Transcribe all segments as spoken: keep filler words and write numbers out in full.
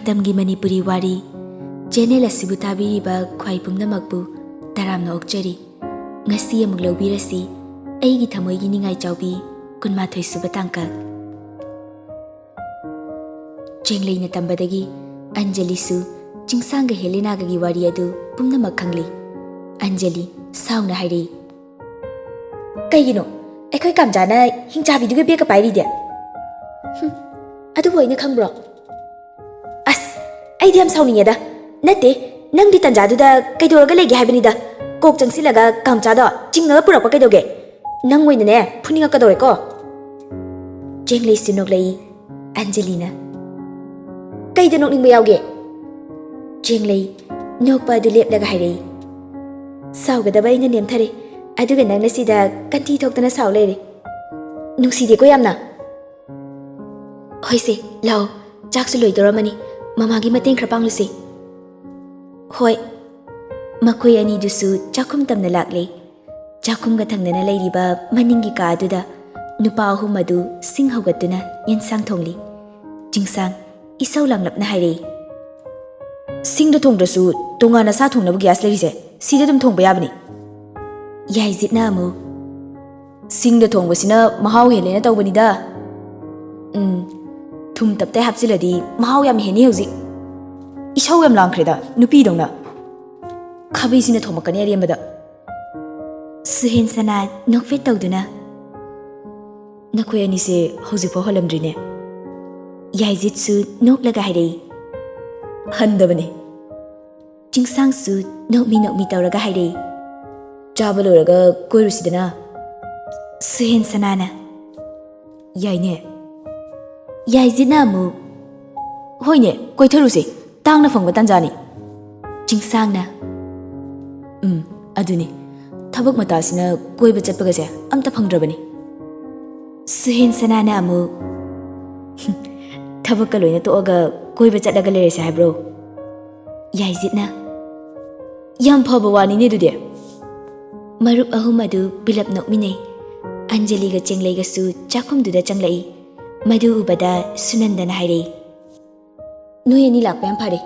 ꯃꯇꯝꯒꯤ ꯃꯅꯤꯄꯨꯔꯤ ꯋꯥꯔꯤ ꯆꯦꯅꯦꯜ ꯑꯁꯤꯕꯨ ꯇꯥꯕꯤꯔꯤꯕ ꯈ꯭ꯋꯥꯏ ꯄꯨꯝꯅꯃꯛꯄꯨ ꯇꯔꯥꯝꯅ ꯑꯣꯛꯆꯔꯤ꯫ ꯉꯁꯤ ꯑꯃꯨꯛ ꯂꯧꯕꯤꯔꯁꯤ ꯑꯩꯒꯤ ꯊꯃꯣꯏꯒꯤ ꯅꯤꯡꯉꯥꯏ ꯆꯥꯎꯕꯤ ꯀꯨꯟꯃꯥꯊꯣꯏ ꯁꯨꯕ ꯇꯥꯡꯀꯛ꯫ ꯆꯦꯡꯂꯩꯅ ꯇꯝꯕꯗꯒꯤ ꯑꯟꯖꯂꯤꯁꯨ ꯆꯤꯡꯁꯥꯡꯒ ꯍꯦꯂꯦꯅꯥꯒꯒꯤ ꯋꯥꯔꯤ ꯑꯗꯨ ꯄꯨꯝꯅꯃꯛ ꯈꯪꯂꯤ꯫ ꯑꯟꯖꯂꯤ ꯁꯥꯎꯅ ꯍꯥꯏꯔꯛꯏ, "ꯀꯩꯒꯤꯅꯣ ꯑꯩꯈꯣꯏ ꯀꯥꯝꯖꯥꯅ ꯍꯤꯡꯆꯥꯕꯤꯗꯨꯒꯤ ꯕꯦꯒꯀ ꯄꯥꯏꯔꯤꯗꯤ?" "ꯍꯨꯝ, ꯑꯗꯨꯕꯨ ꯑꯩꯅ ꯈꯪꯕ꯭ꯔꯣ?" "ꯑꯁ, ꯑꯩꯗꯤ ꯌꯥꯝ ꯁꯥꯎꯅꯤꯡꯉꯦꯗ꯫ ꯅꯠꯇꯦ, ꯅꯪꯗꯤ ꯇꯟꯖꯥꯗꯨꯗ ꯀꯩꯗꯧꯔꯒ ꯂꯩꯒꯦ ꯍꯥꯏꯕꯅꯤꯗ꯫ ꯀꯣꯛ ꯆꯪꯁꯤꯜꯂꯒ ꯀꯥꯝꯆꯥꯗꯣ ꯆꯤꯡꯉꯒ ꯄꯨꯔꯛꯄ ꯀꯩꯗꯧꯒꯦ? ꯅꯪ ꯑꯣꯏꯅꯅꯦ ꯐꯨꯅꯤꯡꯉꯛꯀꯗꯧꯔꯦꯀꯣ꯫" ꯆꯦꯡꯂꯩꯁꯨ ꯅꯣꯛꯂꯛꯏ꯫ ꯑꯟꯖꯂꯤꯅ, "ꯀꯩꯗ ꯅꯣꯛꯅꯤꯡꯕ ꯌꯥꯎꯒꯦ?" ꯆꯦꯡꯂꯩ ꯅꯣꯛꯄ ꯑꯗꯨ ꯂꯦꯞꯂꯒ ꯍꯥꯏꯔꯛꯏ, "ꯁꯥꯎꯒꯗꯕ ꯑꯩꯅ ꯅꯦꯝꯊꯔꯦ, ꯑꯗꯨꯒ ꯅꯪꯅ ꯁꯤꯗ ꯀꯟꯊꯤ ꯊꯣꯛꯇꯅ ꯁꯥꯎ ꯂꯩꯔꯦ꯫ ꯅꯨꯡꯁꯤꯗꯦꯀꯣ ꯌꯥꯝꯅ?" "ꯍꯣꯏꯁꯦ, ꯂꯥꯛꯑꯣ, ꯆꯥꯛꯁꯨ ꯂꯣꯏꯗꯧꯔꯝꯃꯅꯤ, ꯃꯃꯥꯒꯤ ꯃꯇꯦꯡ ꯈꯔ ꯄꯥꯡꯂꯨꯁꯦ꯫" "ꯍꯣꯏ꯫" ꯃꯈꯣꯏ ꯑꯅꯤꯗꯨꯁꯨ ꯆꯥꯛꯈꯨꯝ ꯇꯝꯅ ꯂꯥꯛꯂꯦ꯫ ꯆꯥꯛꯈꯨꯝꯒ ꯊꯪꯅꯅ ꯂꯩꯔꯤꯕ ꯃꯅꯤꯡꯒꯤ ꯀꯥ ꯑꯗꯨꯗ ꯅꯨꯄꯥ ꯑꯍꯨꯝ ꯑꯗꯨ ꯁꯤꯡ ꯍꯧꯒꯠꯇꯨꯅ ꯌꯦꯟꯁꯥꯡ ꯊꯣꯡꯂꯤ꯫ ꯆꯤꯡꯁꯥꯡ ꯏꯁꯧ ꯂꯥꯡꯂꯞꯅ ꯍꯥꯏꯔꯛꯏ, "ꯁꯤꯡꯗ ꯊꯣꯡꯗ꯭ꯔꯁꯨ ꯇꯣꯉꯥꯟꯅ ꯁꯥ ꯊꯣꯡꯅꯕ ꯒ꯭ꯌꯥꯁ ꯂꯩꯔꯤꯁꯦ, ꯁꯤꯗ ꯑꯗꯨꯝ ꯊꯣꯡꯕ ꯌꯥꯕꯅꯤ꯫" ꯌꯥꯏꯖꯤꯠꯅ ꯑꯃꯨꯛ, "ꯁꯤꯡꯗ ꯊꯣꯡꯕꯁꯤꯅ ꯃꯍꯥꯎ ꯍꯦꯜꯂꯦꯅ ꯇꯧꯕꯅꯤꯗ꯫ ꯎꯝ, ꯊꯨꯝ ꯇꯞꯇꯥꯏ ꯍꯥꯞꯆꯤꯜꯂꯗꯤ ꯃꯍꯥꯎ ꯌꯥꯝ ꯍꯦꯟꯅꯤ ꯍꯧꯖꯤꯛ꯫ ꯏꯁꯧ ꯌꯥꯝ ꯂꯥꯡꯈ꯭ꯔꯦꯗ, ꯅꯨꯄꯤꯗꯧꯅ꯫ ꯈꯥꯕꯩꯁꯤꯅ ꯊꯣꯝꯃꯛꯀꯅꯤ ꯑꯔꯦꯝꯕꯗ꯫" ꯁꯨꯍꯦꯟ ꯁꯅꯥ ꯅꯣꯛꯐꯦꯠ ꯇꯧꯗꯨꯅ, "ꯅꯈꯣꯏ ꯑꯅꯤꯁꯦ ꯍꯧꯖꯤꯛꯐꯥꯎ ꯍꯜꯂꯝꯗ꯭ꯔꯤꯅꯦ꯫" ꯌꯥꯏꯖꯤꯠꯁꯨ ꯅꯣꯛꯂꯒ ꯍꯥꯏꯔꯛꯏ, "ꯍꯟꯗꯕꯅꯤ꯫" ꯆꯤꯡꯁꯥꯡꯁꯨ ꯅꯣꯛꯃꯤ ꯅꯣꯛꯃꯤ ꯇꯧꯔꯒ ꯍꯥꯏꯔꯛꯏ, "ꯆꯥꯕ ꯂꯣꯏꯔꯒ ꯀꯣꯏꯔꯨꯁꯤꯗꯅ꯫" ꯁꯨꯍꯦꯟ ꯁꯅꯥꯅ, "ꯌꯥꯏꯅꯦ꯫" ꯌꯥꯏꯖꯤꯠꯅ ꯑꯃꯨꯛ, "ꯍꯣꯏꯅꯦ, ꯀꯣꯏꯊꯔꯨꯁꯦ, ꯇꯥꯡꯅ ꯐꯪꯕ ꯇꯥꯟꯖꯥꯅꯤ꯫" ꯆꯤꯡꯁꯥꯡꯅ, "ꯎꯝ, ꯑꯗꯨꯅꯤ, ꯊꯕꯛ ꯃꯇꯥꯁꯤꯅ ꯀꯣꯏꯕ ꯆꯠꯄꯒꯁꯦ ꯑꯝꯇ ꯐꯪꯗ꯭ꯔꯕꯅꯤ꯫" ꯁꯨꯍꯦꯟ ꯁꯅꯥꯅ ꯑꯃꯨꯛ, "ꯊꯕꯛꯀ ꯂꯣꯏꯅ ꯇꯣꯛꯑꯒ ꯀꯣꯏꯕ ꯆꯠꯂꯒ ꯂꯩꯔꯁꯦ ꯍꯥꯏꯕ꯭ꯔꯣ?" ꯌꯥꯏꯖꯤꯠꯅ, "ꯌꯥꯝ ꯐꯕ ꯋꯥꯅꯤꯅꯦ ꯑꯗꯨꯗꯤ꯫" ꯃꯔꯨꯞ ꯑꯍꯨꯝ ꯑꯗꯨ ꯄꯨꯂꯞ ꯅꯣꯛꯃꯤꯟꯅꯩ꯫ ꯑꯟꯖꯂꯤꯒ ꯆꯦꯡꯂꯩꯒꯁꯨ ꯆꯥꯛꯈꯨꯝꯗꯨꯗ ꯆꯪꯂꯛꯏ꯫ ꯃꯗꯨ ꯎꯕꯗ ꯁꯨꯅꯟꯗꯅ ꯍꯥꯏꯔꯛꯏ, ꯅꯣꯏ ꯑꯅꯤ ꯂꯥꯛꯄ ꯌꯥꯝ ꯐꯔꯦ꯫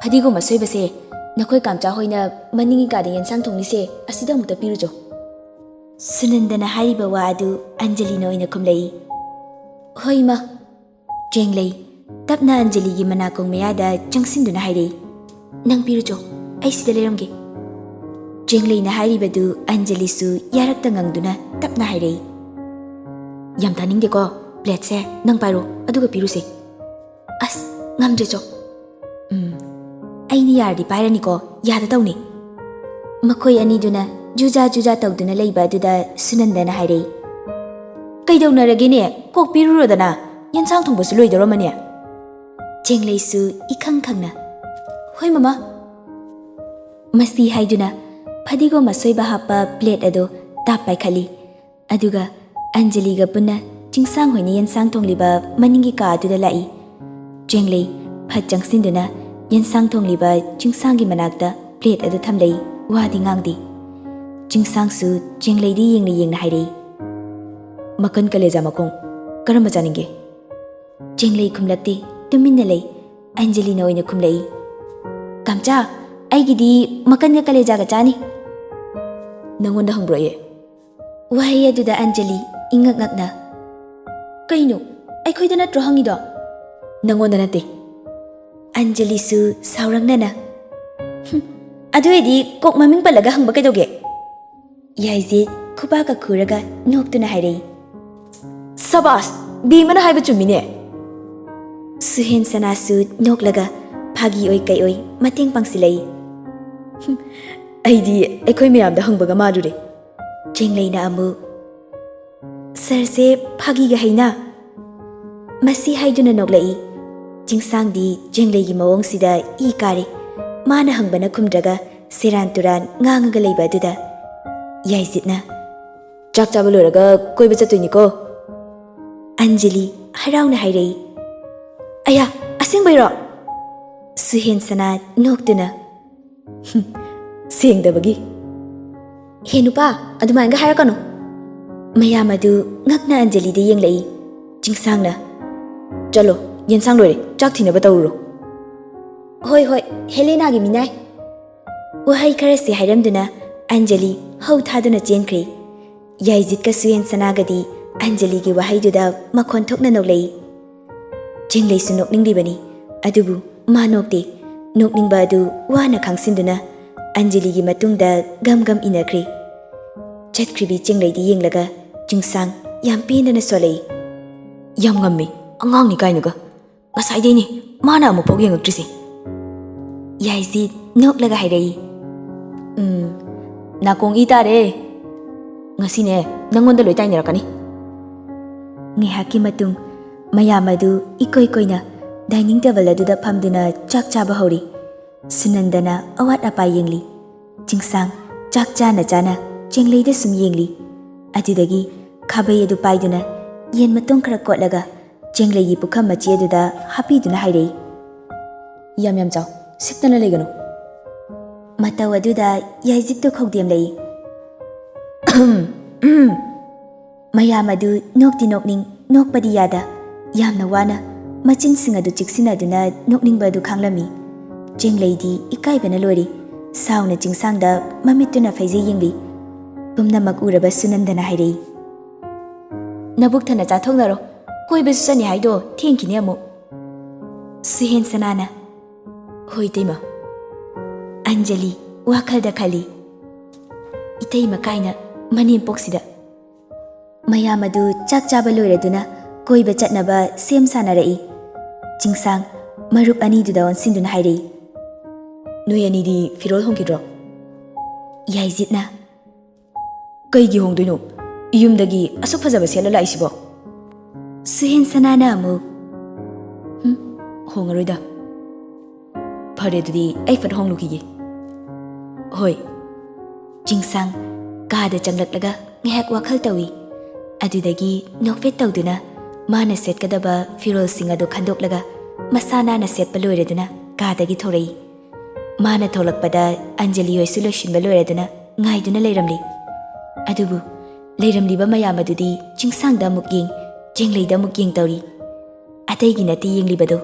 ꯐꯗꯤꯒꯣꯝ ꯑꯁꯣꯏꯕꯁꯦ ꯅꯈꯣꯏ ꯀꯥꯝꯆꯥ ꯍꯣꯏꯅ ꯃꯅꯤꯡꯒꯤ ꯀꯥꯗ ꯌꯦꯟꯁꯥꯡ ꯊꯣꯡꯂꯤꯁꯦ ꯑꯁꯤꯗ ꯑꯃꯨꯛꯇ ꯄꯤꯔꯨꯆꯣ꯫ ꯁꯨꯅꯟꯗꯅ ꯍꯥꯏꯔꯤꯕ ꯋꯥ ꯑꯗꯨ ꯑꯟꯖꯂꯤꯅ ꯑꯣꯏꯅ ꯈꯨꯝꯂꯛꯏ꯫ "ꯍꯣꯏ, ꯏꯃꯥ꯫" ꯆꯦꯡꯂꯩ ꯇꯞꯅ ꯑꯟꯖꯂꯤꯒꯤ ꯃꯅꯥꯀꯣꯡ ꯃꯌꯥꯗ ꯆꯪꯁꯤꯟꯗꯨꯅ ꯍꯥꯏꯔꯛꯏ, "ꯅꯪ ꯄꯤꯔꯨꯆꯣ, ꯑꯩ ꯁꯤꯗ ꯂꯩꯔꯝꯒꯦ꯫" ꯆꯦꯡꯂꯩꯅ ꯍꯥꯏꯔꯤꯕꯗꯨ ꯑꯟꯖꯂꯤꯁꯨ ꯌꯥꯔꯛꯇ ꯉꯪꯗꯨꯅ ꯇꯞꯅ ꯍꯥꯏꯔꯛꯏ, "ꯌꯥꯝ ꯊꯥꯅꯤꯡꯗꯦꯀꯣ, ꯄ꯭ꯂꯦꯠꯁꯦ ꯅꯪ ꯄꯥꯏꯔꯣ, ꯑꯗꯨꯒ ꯄꯤꯔꯨꯁꯦ꯫" "ꯑꯁ, ꯉꯝꯗ꯭ꯔꯦ ꯆꯣ꯫" "ꯎꯝ, ꯑꯩꯅ ꯌꯥꯔꯗꯤ ꯄꯥꯏꯔꯅꯤꯀꯣ, ꯌꯥꯗ ꯇꯧꯅꯤ꯫" ꯃꯈꯣꯏ ꯑꯅꯤꯗꯨꯅ ꯖꯨꯖꯥ ꯖꯨꯖꯥ ꯇꯧꯗꯨꯅ ꯂꯩꯕ ꯑꯗꯨꯗ ꯁꯨꯅꯟꯗꯅ ꯍꯥꯏꯔꯛꯏ, "ꯀꯩꯗꯧꯅꯔꯒꯦꯅꯦ? ꯀꯣꯛ ꯄꯤꯔꯨꯔꯣꯗꯅ, ꯌꯦꯟꯁꯥꯡ ꯊꯣꯡꯕꯁꯨ ꯂꯣꯏꯗꯧꯔꯝꯃꯅꯦ꯫" ꯆꯦꯡꯂꯩꯁꯨ ꯏꯈꯪ ꯈꯪꯅ, "ꯍꯣꯏ, ꯃꯃꯥ꯫" ꯃꯁꯤ ꯍꯥꯏꯗꯨꯅ ꯐꯗꯤꯒꯣꯝ ꯑꯁꯣꯏꯕ ꯍꯥꯞꯄ ꯄ꯭ꯂꯦꯠ ꯑꯗꯨ ꯇꯥꯞ ꯄꯥꯏꯈꯠꯂꯤ꯫ ꯑꯗꯨꯒ ꯑꯟꯖꯂꯤꯒ ꯄꯨꯟꯅ ꯆꯤꯡꯁꯥꯡ ꯍꯣꯏꯅ ꯌꯦꯟꯁꯥꯡ ꯊꯣꯡꯂꯤꯕ ꯃꯅꯤꯡꯒꯤ ꯀꯥ ꯑꯗꯨꯗ ꯂꯥꯛꯏ꯫ ꯆꯦꯡꯂꯩ ꯐꯠ ꯆꯪꯁꯤꯟꯗꯨꯅ ꯌꯦꯟꯁꯥꯡ ꯊꯣꯡꯂꯤꯕ ꯆꯤꯡꯁꯥꯡꯒꯤ ꯃꯅꯥꯛꯇ ꯄ꯭ꯂꯦꯠ ꯑꯗꯨ ꯊꯝꯂꯛꯏ, ꯋꯥꯗꯤ ꯉꯥꯡꯗꯦ꯫ ꯆꯤꯡꯁꯥꯡꯁꯨ ꯆꯦꯡꯂꯩꯗ ꯌꯦꯡꯅ ꯌꯦꯡꯅ ꯍꯥꯏꯔꯛꯏ, "ꯃꯀꯟ ꯀꯂꯦꯖꯥ ꯃꯈꯣꯡ ꯀꯔꯝꯕ ꯆꯥꯅꯤꯡꯒꯦ?" ꯆꯦꯡꯂꯩ ꯈꯨꯝꯂꯛꯇꯦ, ꯇꯨꯃꯤꯟꯅ ꯂꯩ꯫ ꯑꯟꯖꯂꯤꯅ ꯑꯣꯏꯅ ꯈꯨꯝꯂꯛꯏ, "ꯀꯥꯝꯆꯥ, ꯑꯩꯒꯤꯗꯤ ꯃꯀꯟꯒ ꯀꯂꯦꯖꯥꯒ ꯆꯥꯅꯤ꯫" "ꯅꯪꯉꯣꯟꯗ ꯍꯪꯕ꯭ꯔꯣ ꯑꯩ?" ꯋꯥꯍꯩ ꯑꯗꯨꯗ ꯑꯟꯖꯂꯤ ꯏꯉꯛ ꯉꯛꯅ, "ꯀꯩꯅꯣ, ꯑꯩꯈꯣꯏꯗ ꯅꯠꯇ꯭ꯔꯣ ꯍꯪꯉꯤꯗꯣ?" "ꯅꯪꯉꯣꯟꯗ ꯅꯠꯇꯦ꯫" ꯑꯟꯖꯂꯤꯁꯨ ꯁꯥꯎꯔꯛꯅꯅ, "ꯍꯨꯝ, ꯑꯗꯨ ꯑꯣꯏꯗꯤ ꯀꯣꯛ ꯃꯃꯤꯡ ꯄꯜꯂꯒ ꯍꯪꯕ ꯀꯩꯗꯧꯒꯦ?" ꯌꯥꯏꯖꯤꯠ ꯈꯨꯕꯥꯛꯀ ꯈꯨꯔꯒ ꯅꯣꯛꯇꯨꯅ ꯍꯥꯏꯔꯛꯏ, "ꯁꯕꯥꯁ! ꯕꯦꯝꯃꯅ ꯍꯥꯏꯕ ꯆꯨꯝꯃꯤꯅꯦ꯫" ꯁꯨꯍꯦꯟ ꯁꯅꯥꯁꯨ ꯅꯣꯛꯂꯒ ꯐꯥꯒꯤ ꯑꯣꯏ ꯀꯩ ꯑꯣꯏ ꯃꯇꯦꯡ ꯄꯥꯡꯁꯤꯜꯂꯛꯏ, "ꯍꯨꯝ, ꯑꯩꯗꯤ ꯑꯩꯈꯣꯏ ꯃꯌꯥꯝꯗ ꯍꯪꯕꯒ ꯃꯥꯜꯂꯨꯔꯦ꯫" ꯆꯦꯡꯂꯩꯅ ꯑꯃꯨꯛ, "ꯁꯥꯔꯁꯦ ꯐꯥꯒꯤꯒ ꯍꯩꯅ?" ꯃꯁꯤ ꯍꯥꯏꯗꯨꯅ ꯅꯣꯛꯂꯛꯏ꯫ ꯆꯤꯡꯁꯥꯡꯗꯤ ꯆꯦꯡꯂꯩꯒꯤ ꯃꯑꯣꯡꯁꯤꯗ ꯏ ꯀꯥꯔꯦ꯫ ꯃꯥꯅ ꯍꯪꯕꯅ ꯈꯨꯝꯗ꯭ꯔꯒ ꯁꯦꯔꯥꯟ ꯇꯨꯔꯥꯟ ꯉꯥꯡꯉꯒ ꯂꯩꯕ ꯑꯗꯨꯗ ꯌꯥꯏꯖꯤꯠꯅ, "ꯆꯥꯛ ꯆꯥꯕ ꯂꯣꯏꯔꯒ ꯀꯣꯏꯕ ꯆꯠꯇꯣꯏꯅꯤꯀꯣ꯫" ꯑꯟꯖꯂꯤ ꯍꯔꯥꯎꯅ ꯍꯥꯏꯔꯛꯏ, "ꯑꯌꯥ, ꯑꯁꯦꯡꯕꯩꯔꯣ?" ꯁꯨꯍꯦꯟ ꯁꯅꯥ ꯅꯣꯛꯇꯨꯅ, "ꯍꯨꯝ, ꯁꯦꯡꯗꯕꯒꯤ꯫" "ꯍꯦ ꯅꯨꯄꯥ, ꯑꯗꯨꯃꯥꯏꯅꯒ ꯍꯥꯏꯔꯛꯀꯅꯨ꯫" ꯃꯌꯥꯝ ꯑꯗꯨ ꯉꯛꯅ ꯑꯟꯖꯂꯤꯗ ꯌꯦꯡꯂꯛꯏ꯫ ꯆꯤꯡꯁꯥꯡꯅ, "ꯆꯠꯂꯣ, ꯌꯦꯟꯁꯥꯡ ꯂꯣꯏꯔꯦ, ꯆꯥꯛ ꯊꯤꯅꯕ ꯇꯧꯔꯨꯔꯣ꯫" "ꯍꯣꯏ, ꯍꯣꯏ, ꯍꯦꯂꯦꯅꯥꯒꯤ ꯃꯤꯅꯥꯏ!" ꯋꯥꯍꯩ ꯈꯔꯁꯤ ꯍꯥꯏꯔꯝꯗꯨꯅ ꯑꯟꯖꯂꯤ ꯍꯧ ꯊꯥꯗꯨꯅ ꯆꯦꯟꯈ꯭ꯔꯦ꯫ ꯌꯥꯏꯖꯤꯠꯀ ꯁꯨꯍꯦꯟꯁꯅꯥꯒꯗꯤ ꯑꯟꯖꯂꯤꯒꯤ ꯋꯥꯍꯩꯗꯨꯗ ꯃꯈꯣꯟ ꯊꯣꯛꯅ ꯅꯣꯛꯂꯛꯏ꯫ ꯆꯦꯡꯂꯩꯁꯨ ꯅꯣꯛꯅꯤꯡꯂꯤꯕꯅꯤ, ꯑꯗꯨꯕꯨ ꯃꯥ ꯅꯣꯛꯇꯦ꯫ ꯅꯣꯛꯅꯤꯡꯕ ꯑꯗꯨ ꯋꯥꯅ ꯈꯥꯡꯁꯤꯟꯗꯨꯅ ꯑꯟꯖꯂꯤꯒꯤ ꯃꯇꯨꯡꯗ ꯒꯝ ꯒꯝ ꯏꯟꯅꯈ꯭ꯔꯦ꯫ ꯆꯠꯈ꯭ꯔꯤꯕꯤ ꯆꯦꯡꯂꯩꯗꯤ ꯌꯦꯡꯂꯒ ꯆꯤꯡꯁꯥꯡ ꯌꯥꯝ ꯄꯦꯟꯗꯅ ꯁꯣꯜꯂꯛꯏ꯫ "ꯌꯥꯝ ꯉꯝꯃꯤ, ꯑꯉꯥꯡꯅꯤ ꯀꯥꯏꯅꯒ꯫ ꯉꯁꯥꯏꯗꯩꯅꯦ ꯃꯥꯅ ꯑꯃꯨꯛꯐꯥꯎ ꯌꯦꯡꯉꯛꯇ꯭ꯔꯤꯁꯦ꯫" ꯌꯥꯏꯖꯤꯠ ꯅꯣꯛꯂꯒ ꯍꯥꯏꯔꯛꯏ꯫ "ꯎꯝ, ꯅꯥꯀꯣꯡ ꯏ ꯇꯥꯔꯦ꯫ ꯉꯁꯤꯅꯦ ꯅꯪꯉꯣꯟꯗ ꯂꯣꯏ ꯇꯥꯏꯅꯔꯛꯀꯅꯤ꯫" ꯉꯥꯏꯍꯥꯛꯀꯤ ꯃꯇꯨꯡ ꯃꯌꯥꯝ ꯑꯗꯨ ꯏꯀꯣꯏ ꯀꯣꯏꯅ dining table ꯑꯗꯨꯗ ꯐꯝꯗꯨꯅ ꯆꯥꯛ ꯆꯥꯕ ꯍꯧꯔꯤ꯫ ꯁꯨꯅꯟꯗꯅ ꯑꯋꯥꯠ ꯑꯄꯥ ꯌꯦꯡꯂꯤ꯫ ꯆꯤꯡꯁꯥꯡ ꯆꯥꯛ ꯆꯥꯅ ꯆꯥꯅ ꯆꯦꯡꯂꯩꯗ ꯁꯨꯝ ꯌꯦꯡꯂꯤ꯫ ꯑꯗꯨꯗꯒꯤ ꯈꯥꯕꯩ ꯑꯗꯨ ꯄꯥꯏꯗꯨꯅ ꯌꯦꯟ ꯃꯇꯣꯡ ꯈꯔ ꯀꯣꯠꯂꯒ ꯆꯦꯡꯂꯩꯒꯤ ꯄꯨꯈꯝ ꯃꯆꯦ ꯑꯗꯨꯗ ꯍꯥꯞꯄꯤꯗꯨꯅ ꯍꯥꯏꯔꯛꯏ꯫ "ꯌꯥꯝ ꯌꯥꯝ ꯆꯥꯎ, ꯁꯤꯠꯇꯅ ꯂꯩꯒꯅꯨ꯫" ꯃꯇꯧ ꯑꯗꯨꯗ ꯌꯥꯏꯖꯤꯠꯇꯨ ꯈꯧꯗꯦꯝꯂꯛꯏ꯫ ꯃꯌꯥꯝ ꯑꯗꯨ ꯅꯣꯛꯇꯤ ꯅꯣꯛꯅꯤꯡ, ꯅꯣꯛꯄꯗꯤ ꯌꯥꯗ꯫ ꯌꯥꯝꯅ ꯋꯥꯅ ꯃꯆꯤꯟꯁꯤꯡ ꯑꯗꯨ ꯆꯤꯛꯁꯤꯟꯅꯗꯨꯅ ꯅꯣꯛꯅꯤꯡꯕ ꯑꯗꯨ ꯈꯥꯡꯂꯝꯃꯤ꯫ ꯆꯦꯡꯂꯩꯗꯤ ꯏꯀꯥꯏꯕꯅ ꯂꯣꯏꯔꯤ꯫ ꯁꯥꯎꯅ ꯆꯤꯡꯁꯥꯡꯗ ꯃꯃꯤꯠꯇꯨꯅ ꯐꯩꯖꯩ ꯌꯦꯡꯂꯤ꯫ ꯄꯨꯝꯅꯃꯛ ꯎꯔꯕ ꯁꯨꯅꯟꯗꯅ ꯍꯥꯏꯔꯛꯏ꯫ "ꯅꯕꯨꯛ ꯊꯟꯅ ꯆꯥꯊꯣꯛꯅꯔꯣ꯫ ꯀꯣꯏꯕꯁꯨ ꯆꯠꯅꯤ ꯍꯥꯏꯗꯣ ꯊꯦꯡꯈꯤꯅꯤ ꯑꯃꯨꯛ꯫" ꯁꯨꯍꯦꯟ ꯁꯅꯥꯅ, "ꯍꯣꯏ ꯏꯇꯩꯃ꯫" ꯑꯟꯖꯂꯤ ꯋꯥꯈꯜꯗ ꯈꯜꯂꯤ꯫ "ꯏꯇꯩꯃ ꯀꯥꯏꯅ ꯃꯅꯦꯝꯄꯣꯛꯁꯤꯗ꯫" ꯃꯌꯥꯝ ꯑꯗꯨ ꯆꯥꯛ ꯆꯥꯕ ꯂꯣꯏꯔꯗꯨꯅ ꯀꯣꯏꯕ ꯆꯠꯅꯕ ꯁꯦꯝ ꯁꯥꯅꯔꯛꯏ꯫ ꯆꯤꯡꯁꯥꯡ ꯃꯔꯨꯞ ꯑꯅꯤꯗꯨꯗ ꯑꯣꯟꯁꯤꯟꯗꯨꯅ ꯍꯥꯏꯔꯛꯏ꯫ "ꯅꯣꯏ ꯑꯅꯤꯗꯤ ꯐꯤꯔꯣꯜ ꯍꯣꯡꯈꯤꯗ꯭ꯔꯣ?" ꯌꯥꯏꯖꯤꯠꯅ, "ꯀꯩꯒꯤ ꯍꯣꯡꯗꯣꯏꯅꯣ? ꯌꯨꯝꯗꯒꯤ ꯑꯁꯨꯛ ꯐꯖꯕ ꯁꯦꯠꯂ ꯂꯥꯛꯏꯁꯤꯕꯣ?" ꯁꯨꯍꯦꯟ ꯁꯅꯥꯅ ꯑꯃꯨꯛ, "ꯍꯨꯝ, ꯍꯣꯡꯉꯔꯣꯏꯗ꯫ ꯐꯔꯦ, ꯑꯗꯨꯗꯤ ꯑꯩ ꯐꯠ ꯍꯣꯡꯂꯨꯈꯤꯒꯦ꯫" "ꯍꯣꯏ꯫" ꯆꯤꯡꯁꯥꯡ ꯀꯥꯗ ꯆꯪꯂꯛꯂꯒ ꯉꯥꯏꯍꯥꯛ ꯋꯥꯈꯜ ꯇꯧꯏ꯫ ꯑꯗꯨꯗꯒꯤ ꯅꯣꯛꯐꯦꯠ ꯇꯧꯗꯨꯅ ꯃꯥꯅ ꯁꯦꯠꯀꯗꯕ ꯐꯤꯔꯣꯜꯁꯤꯡ ꯑꯗꯨ ꯈꯟꯗꯣꯛꯂꯒ ꯃꯁꯥ ꯅꯥꯟꯅ ꯁꯦꯠꯄ ꯂꯣꯏꯔꯗꯨꯅ ꯀꯥꯗꯒꯤ ꯊꯣꯔꯛꯏ꯫ ꯃꯥꯅ ꯊꯣꯛꯂꯛꯄꯗ ꯑꯟꯖꯂꯤ ꯍꯣꯏꯁꯨ ꯂꯣꯏꯁꯤꯟꯕ ꯂꯣꯏꯔꯗꯨꯅ ꯉꯥꯏꯗꯨꯅ ꯂꯩꯔꯝꯂꯤ꯫ ꯑꯗꯨꯕꯨ ꯂꯩꯔꯝꯂꯤꯕ ꯃꯌꯥꯝ ꯑꯗꯨꯗꯤ ꯆꯤꯡꯁꯥꯡꯗ ꯑꯃꯨꯛ ꯌꯦꯡ, ꯆꯦꯡꯂꯩꯗ ꯑꯃꯨꯛ ꯌꯦꯡ ꯇꯧꯔꯤ꯫ ꯑꯇꯩꯒꯤ ꯅꯠꯇꯦ ꯌꯦꯡꯂꯤꯕꯗꯣ,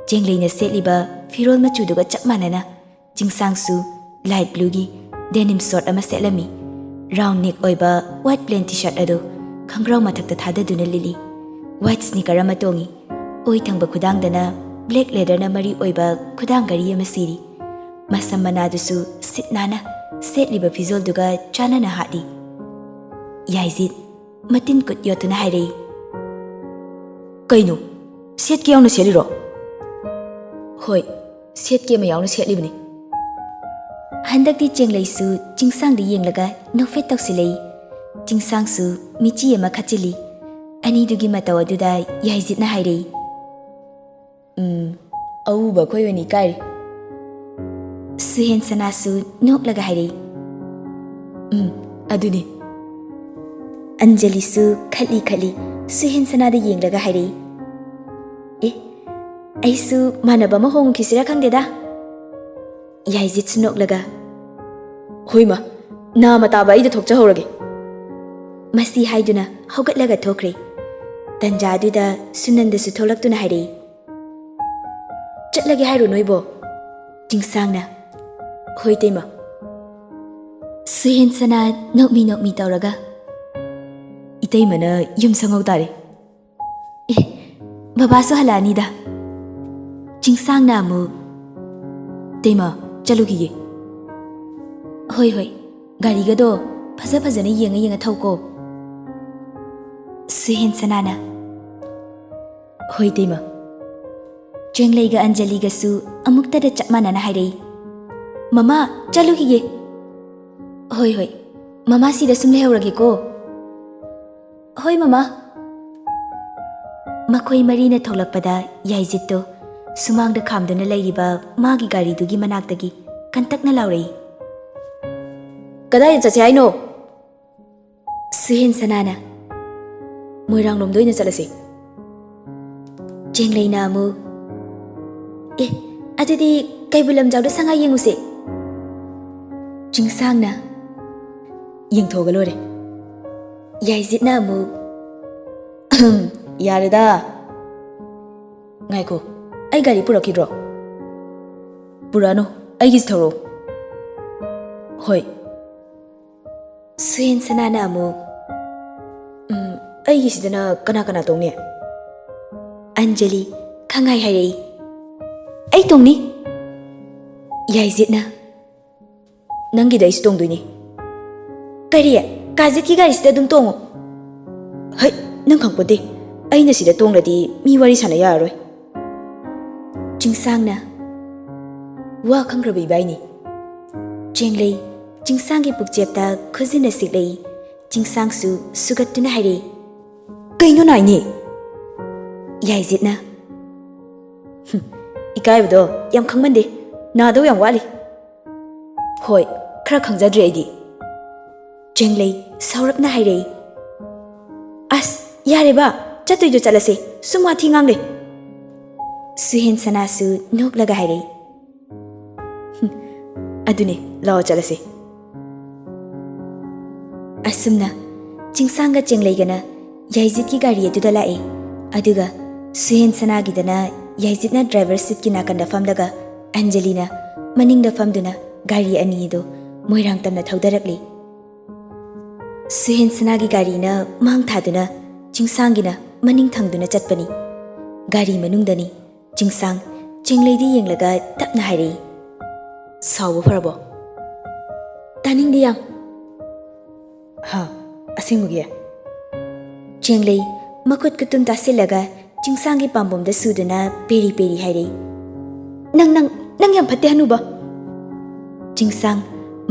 ꯆꯦꯡꯂꯩꯅ ꯁꯦꯠꯂꯤꯕ ꯐꯤꯔꯣꯜ ꯃꯆꯨꯗꯨꯒ ꯆꯞ ꯃꯥꯟꯅꯅ ꯆꯤꯡꯁꯥꯡꯁꯨ light blueꯒꯤ denim short ꯑꯃ ꯁꯦꯠꯂꯝꯃꯤ꯫ Round neck ꯑꯣꯏꯕ white plain T-shirt ꯑꯗꯨ ꯈꯪꯒ꯭ꯔꯥꯎ ꯃꯊꯛꯇ ꯊꯥꯗꯗꯨꯅ ꯂꯤꯠꯂꯤ꯫ White sneaker ꯑꯃ ꯇꯣꯡꯉꯤ꯫ ꯑꯣꯏ ꯊꯪꯕ ꯈꯨꯗꯥꯡꯗꯅ black leatherꯅ ꯃꯔꯤ ꯑꯣꯏꯕ ꯈꯨꯗꯥꯡ ꯘꯔꯤ ꯑꯃ ꯁꯤꯔꯤ꯫ ꯃꯁꯝ ꯃꯅꯥꯗꯨꯁꯨ ꯁꯤꯠ ꯅꯥꯟꯅ ꯁꯦꯠꯂꯤꯕ ꯐꯤꯖꯣꯜꯗꯨꯒ ꯆꯥꯟꯅꯅ ꯍꯥꯠꯂꯤ꯫ ꯌꯥꯏꯖꯤꯠ ꯃꯇꯤꯟ ꯀꯨꯠ ꯌꯣꯠꯇꯨꯅ ꯍꯥꯏꯔꯛꯏ, "ꯀꯩꯅꯣ? ꯁꯦꯠꯀꯦ ꯌꯥꯎꯅ ꯁꯦꯠꯂꯤꯔꯣ?" "ꯍꯣꯏ, ꯁꯦꯠꯀꯦ ꯑꯃ ꯌꯥꯎꯅ ꯁꯦꯠꯂꯤꯕꯅꯤ꯫" ꯍꯟꯗꯛꯇꯤ ꯆꯦꯡꯂꯩꯁꯨ ꯆꯤꯡꯁꯥꯡꯗ ꯌꯦꯡꯂꯒ ꯅꯣꯛꯐꯦꯠ ꯇꯧꯁꯤꯜꯂꯛꯏ꯫ ꯆꯤꯡꯁꯥꯡꯁꯨ ꯃꯤꯆꯤ ꯑꯃ ꯈꯠꯆꯤꯜꯂꯤ꯫ ꯑꯅꯤꯗꯨꯒꯤ ꯃꯇꯧ ꯑꯗꯨꯗ ꯌꯥꯏꯖꯤꯠꯅ ꯍꯥꯏꯔꯛꯏ, "ꯎꯝ, ꯑꯎꯕ ꯑꯩꯈꯣꯏ ꯑꯣꯏꯅ ꯏꯀꯥꯏꯔꯦ꯫" ꯁꯨꯍꯦꯟ ꯁꯅꯥꯁꯨ ꯅꯣꯛꯂꯒ ꯍꯥꯏꯔꯛꯏ, "ꯎꯝ, ꯑꯗꯨꯅꯤ꯫" ꯑꯟꯖꯂꯤꯁꯨ ꯈꯠꯂꯤ ꯈꯠꯂꯤ ꯁꯨꯍꯦꯟ ꯁꯅꯥꯗ ꯌꯦꯡꯂꯒ ꯍꯥꯏꯔꯛꯏ, "ꯑꯦ, ꯑꯩꯁꯨ ꯃꯥꯟꯅꯕ ꯑꯃ ꯍꯣꯡꯈꯤꯁꯤꯔꯥ ꯈꯪꯗꯦꯗ꯫" ꯌꯥꯏꯖꯤꯠꯁꯨ ꯅꯣꯛꯂꯒ, "ꯍꯣꯏꯃ, ꯅꯥꯃ ꯇꯥꯕ ꯑꯩꯗ ꯊꯣꯛꯆꯍꯧꯔꯒꯦ꯫" ꯃꯁꯤ ꯍꯥꯏꯗꯨꯅ ꯍꯧꯒꯠꯂꯒ ꯊꯣꯛꯈ꯭ꯔꯦ꯫ ꯇꯟꯖꯥꯗꯨꯗ ꯁꯨꯅꯟꯗꯁꯨ ꯊꯣꯛꯂꯛꯇꯨꯅ ꯍꯥꯏꯔꯛꯏ, "ꯆꯠꯂꯒꯦ ꯍꯥꯏꯔꯣ ꯅꯣꯏꯕꯣ?" ꯆꯤꯡꯁꯥꯡꯅ, "ꯍꯣꯏ ꯇꯩꯃ꯫" ꯁꯨꯍꯦꯟ ꯁꯅꯥ ꯅꯣꯛꯃꯤ ꯅꯣꯛꯃꯤ ꯇꯧꯔꯒ, "ꯏꯇꯩꯃꯅ ꯌꯨꯝ ꯁꯪꯍꯧ ꯇꯥꯔꯦ꯫ ꯑꯦ, ꯕꯕꯥꯁꯨ ꯍꯜꯂꯛꯑꯅꯤꯗ꯫" ꯆꯤꯡꯁꯥꯡꯅ ꯑꯃꯨꯛ, "ꯇꯩꯃ, ꯆꯠꯂꯨꯈꯤꯒꯦ꯫" "ꯍꯣꯏ, ꯍꯣꯏ, ꯒꯥꯔꯤꯒꯗꯣ ꯐꯖ ꯐꯖꯅ ꯌꯦꯡꯉ ꯌꯦꯡꯉ ꯊꯧꯀꯣ꯫" ꯁꯨꯍꯦꯟ ꯁꯅꯥꯅ, "ꯍꯣꯏ ꯇꯩꯃ꯫" ꯆꯦꯡꯂꯩꯒ ꯑꯟꯖꯂꯤꯒꯁꯨ ꯑꯃꯨꯛꯇꯗ ꯆꯞ ꯃꯥꯟꯅꯅ ꯍꯥꯏꯔꯛꯏ, "ꯃꯃꯥ, ꯆꯠꯂꯨꯈꯤꯒꯦ꯫" "ꯍꯣꯏ, ꯍꯣꯏ, ꯃꯃꯥ ꯁꯤꯗ ꯁꯨꯝ ꯂꯩꯍꯧꯔꯒꯦꯀꯣ꯫" "ꯍꯣꯏ ꯃꯃꯥ꯫" ꯃꯈꯣꯏ ꯃꯔꯤꯅ ꯊꯣꯛꯂꯛꯄꯗ ꯌꯥꯏꯖꯤꯠꯇꯣ ꯁꯨꯃꯥꯡꯗ ꯈꯥꯝꯗꯨꯅ ꯂꯩꯔꯤꯕ ꯃꯥꯒꯤ ꯒꯥꯔꯤꯗꯨꯒꯤ ꯃꯅꯥꯛꯇꯒꯤ ꯀꯟꯇꯛꯅ ꯂꯥꯎꯔꯛꯏ, "ꯀꯗꯥꯏꯗ ꯆꯠꯁꯦ ꯍꯥꯏꯅꯣ?" ꯁꯨꯍꯦꯟ ꯁꯅꯥꯅ, "ꯃꯣꯏꯔꯥꯡꯂꯣꯝꯗ ꯑꯣꯏꯅ ꯆꯠꯂꯁꯦ꯫" ꯆꯦꯡꯂꯩꯅ ꯑꯃꯨꯛ, "ꯑꯦ, ꯑꯗꯨꯗꯤ ꯀꯩꯕꯨꯜ ꯂꯝꯖꯥꯎꯗ ꯁꯉꯥꯏ ꯌꯦꯡꯉꯨꯁꯦ꯫" ꯆꯤꯡꯁꯥꯡꯅ, "ꯌꯦꯡꯊꯣꯛꯑꯒ ꯂꯣꯏꯔꯦ꯫" ꯌꯥꯏꯖꯤꯠꯅ ꯑꯃꯨꯛ, "ꯌꯥꯔꯦꯗ, ꯉꯥꯏꯈꯣ, ꯑꯩ ꯒꯥꯔꯤ ꯄꯨꯔꯛꯈꯤꯗ꯭ꯔꯣ? ꯄꯨꯔꯛꯑꯅꯨ, ꯑꯩꯒꯤꯁꯤ ꯊꯧꯔꯛꯑꯣ꯫ ꯍꯣꯏ꯫ ꯁꯨꯍꯦꯟ ꯁꯅꯥꯅ ꯑꯃꯨꯛ, "ꯎꯝ, ꯑꯩꯒꯤꯁꯤꯗꯅ ꯀꯅꯥ ꯀꯅꯥ ꯇꯣꯡꯅꯤ?" ꯑꯟꯖꯂꯤ ꯈꯪꯍꯥꯏ ꯍꯥꯏꯔꯛꯏ, "ꯑꯩ ꯇꯣꯡꯅꯤ꯫" ꯌꯥꯏꯖꯤꯠꯅ, "ꯅꯪꯒꯤꯗ ꯑꯩꯁꯨ ꯇꯣꯡꯗꯣꯏꯅꯤ꯫" "ꯀꯔꯤ? ꯀꯥꯖꯤꯠꯀꯤ ꯒꯥꯔꯤꯁꯤꯗ ꯑꯗꯨꯝ ꯇꯣꯡꯉꯣ꯫" "ꯍꯩ, ꯅꯪ ꯈꯪꯄꯣꯠꯇꯦ꯫ ꯑꯩꯅ ꯁꯤꯗ ꯇꯣꯡꯂꯗꯤ ꯃꯤ ꯋꯥꯔꯤ ꯁꯥꯟꯅ ꯌꯥꯔꯔꯣꯏ꯫" ꯆꯤꯡꯁꯥꯡꯅ, "ꯋꯥ ꯈꯪꯈ꯭ꯔꯕ ꯏꯕꯥꯏꯅꯤ꯫" ꯆꯦꯡꯂꯩ ꯆꯤꯡꯁꯥꯡꯒꯤ ꯄꯨꯛꯆꯦꯞꯇ ꯈꯨꯖꯤꯟꯅ ꯁꯤꯛꯂꯛꯏ꯫ ꯆꯤꯡꯁꯥꯡꯁꯨ ꯁꯨꯒꯠꯇꯨꯅ ꯍꯥꯏꯔꯛꯏ, "ꯀꯩꯅꯣ ꯅꯥꯏꯅꯦ?" ꯌꯥꯏꯖꯤꯠꯅ, "ꯍꯨꯝ, ꯏꯀꯥꯏꯕꯗꯣ ꯌꯥꯝ ꯈꯪꯃꯟꯗꯦ, ꯅꯥꯗꯧ ꯌꯥꯝ ꯋꯥꯠꯂꯤ꯫" "ꯍꯣꯏ, ꯈꯔ ꯈꯪꯖꯗ꯭ꯔꯦ ꯑꯩꯗꯤ꯫" ꯆꯦꯡꯂꯩ ꯁꯥꯎꯔꯞꯅ ꯍꯥꯏꯔꯛꯏ, "ꯑꯁ, ꯌꯥꯔꯦꯕ, ꯆꯠꯇꯣꯏꯗꯣ ꯆꯠꯂꯁꯦ, ꯁꯨꯝ ꯋꯥꯊꯤ ꯉꯥꯡꯂꯦ꯫" ꯁꯨꯍꯦꯟ ꯁꯅꯥꯁꯨ ꯅꯣꯛꯂꯒ ꯍꯥꯏꯔꯛꯏ, "ꯍꯨꯝ, ꯑꯗꯨꯅꯦ, ꯂꯥꯛꯑꯣ ꯆꯠꯂꯁꯦ꯫" ꯑꯁꯨꯝꯅ ꯆꯤꯡꯁꯥꯡꯒ ꯆꯦꯡꯂꯩꯒꯅ ꯌꯥꯏꯖꯤꯠꯀꯤ ꯒꯥꯔꯤ ꯑꯗꯨꯗ ꯂꯥꯛꯑꯦ꯫ ꯑꯗꯨꯒ ꯁꯨꯍꯦꯟ ꯁꯅꯥꯒꯤꯗꯅ ꯌꯥꯏꯖꯤꯠꯅ ꯗ꯭ꯔꯥꯏꯚꯔ ꯁꯤꯠꯀꯤ ꯅꯥꯀꯟꯗ ꯐꯝꯂꯒ ꯑꯟꯖꯂꯤꯅ ꯃꯅꯤꯡꯗ ꯐꯝꯗꯨꯅ ꯒꯥꯔꯤ ꯑꯅꯤ ꯑꯗꯨ ꯃꯣꯏꯔꯥꯡ ꯇꯝꯅ ꯊꯧꯗꯔꯛꯂꯤ꯫ ꯁꯨꯍꯦꯟ ꯁꯅꯥꯒꯤ ꯒꯥꯔꯤꯅ ꯃꯥꯡ ꯊꯥꯗꯨꯅ ꯆꯤꯡꯁꯥꯡꯒꯤꯅ ꯃꯅꯤꯡ ꯊꯪꯗꯨꯅ ꯆꯠꯄꯅꯤ꯫ ꯒꯥꯔꯤ ꯃꯅꯨꯡꯗꯅꯤ꯫ ꯆꯤꯡꯁꯥꯡ ꯆꯦꯡꯂꯩꯗꯤ ꯌꯦꯡꯂꯒ ꯇꯞꯅ ꯍꯥꯏꯔꯛꯏ, "ꯁꯥꯎꯕ ꯐꯔꯕꯣ?" "ꯇꯥꯅꯤꯡꯗꯦ ꯌꯥꯝ꯫" "ꯍꯥ, ꯑꯁꯦꯡꯕꯒꯤ?" ꯆꯦꯡꯂꯩ ꯃꯈꯨꯠ ꯈꯨꯇꯨꯝ ꯇꯥꯁꯤꯜꯂꯒ ꯆꯤꯡꯁꯥꯡꯒꯤ ꯄꯥꯝꯕꯣꯝꯗ ꯁꯨꯗꯨꯅ ꯄꯦꯔꯤ ꯄꯦꯔꯤ ꯍꯥꯏꯔꯛꯏ, "ꯅꯪ, ꯅꯪ, ꯅꯪ ꯌꯥꯝ ꯐꯠꯇꯦ ꯍꯅꯨꯕ!" ꯆꯤꯡꯁꯥꯡ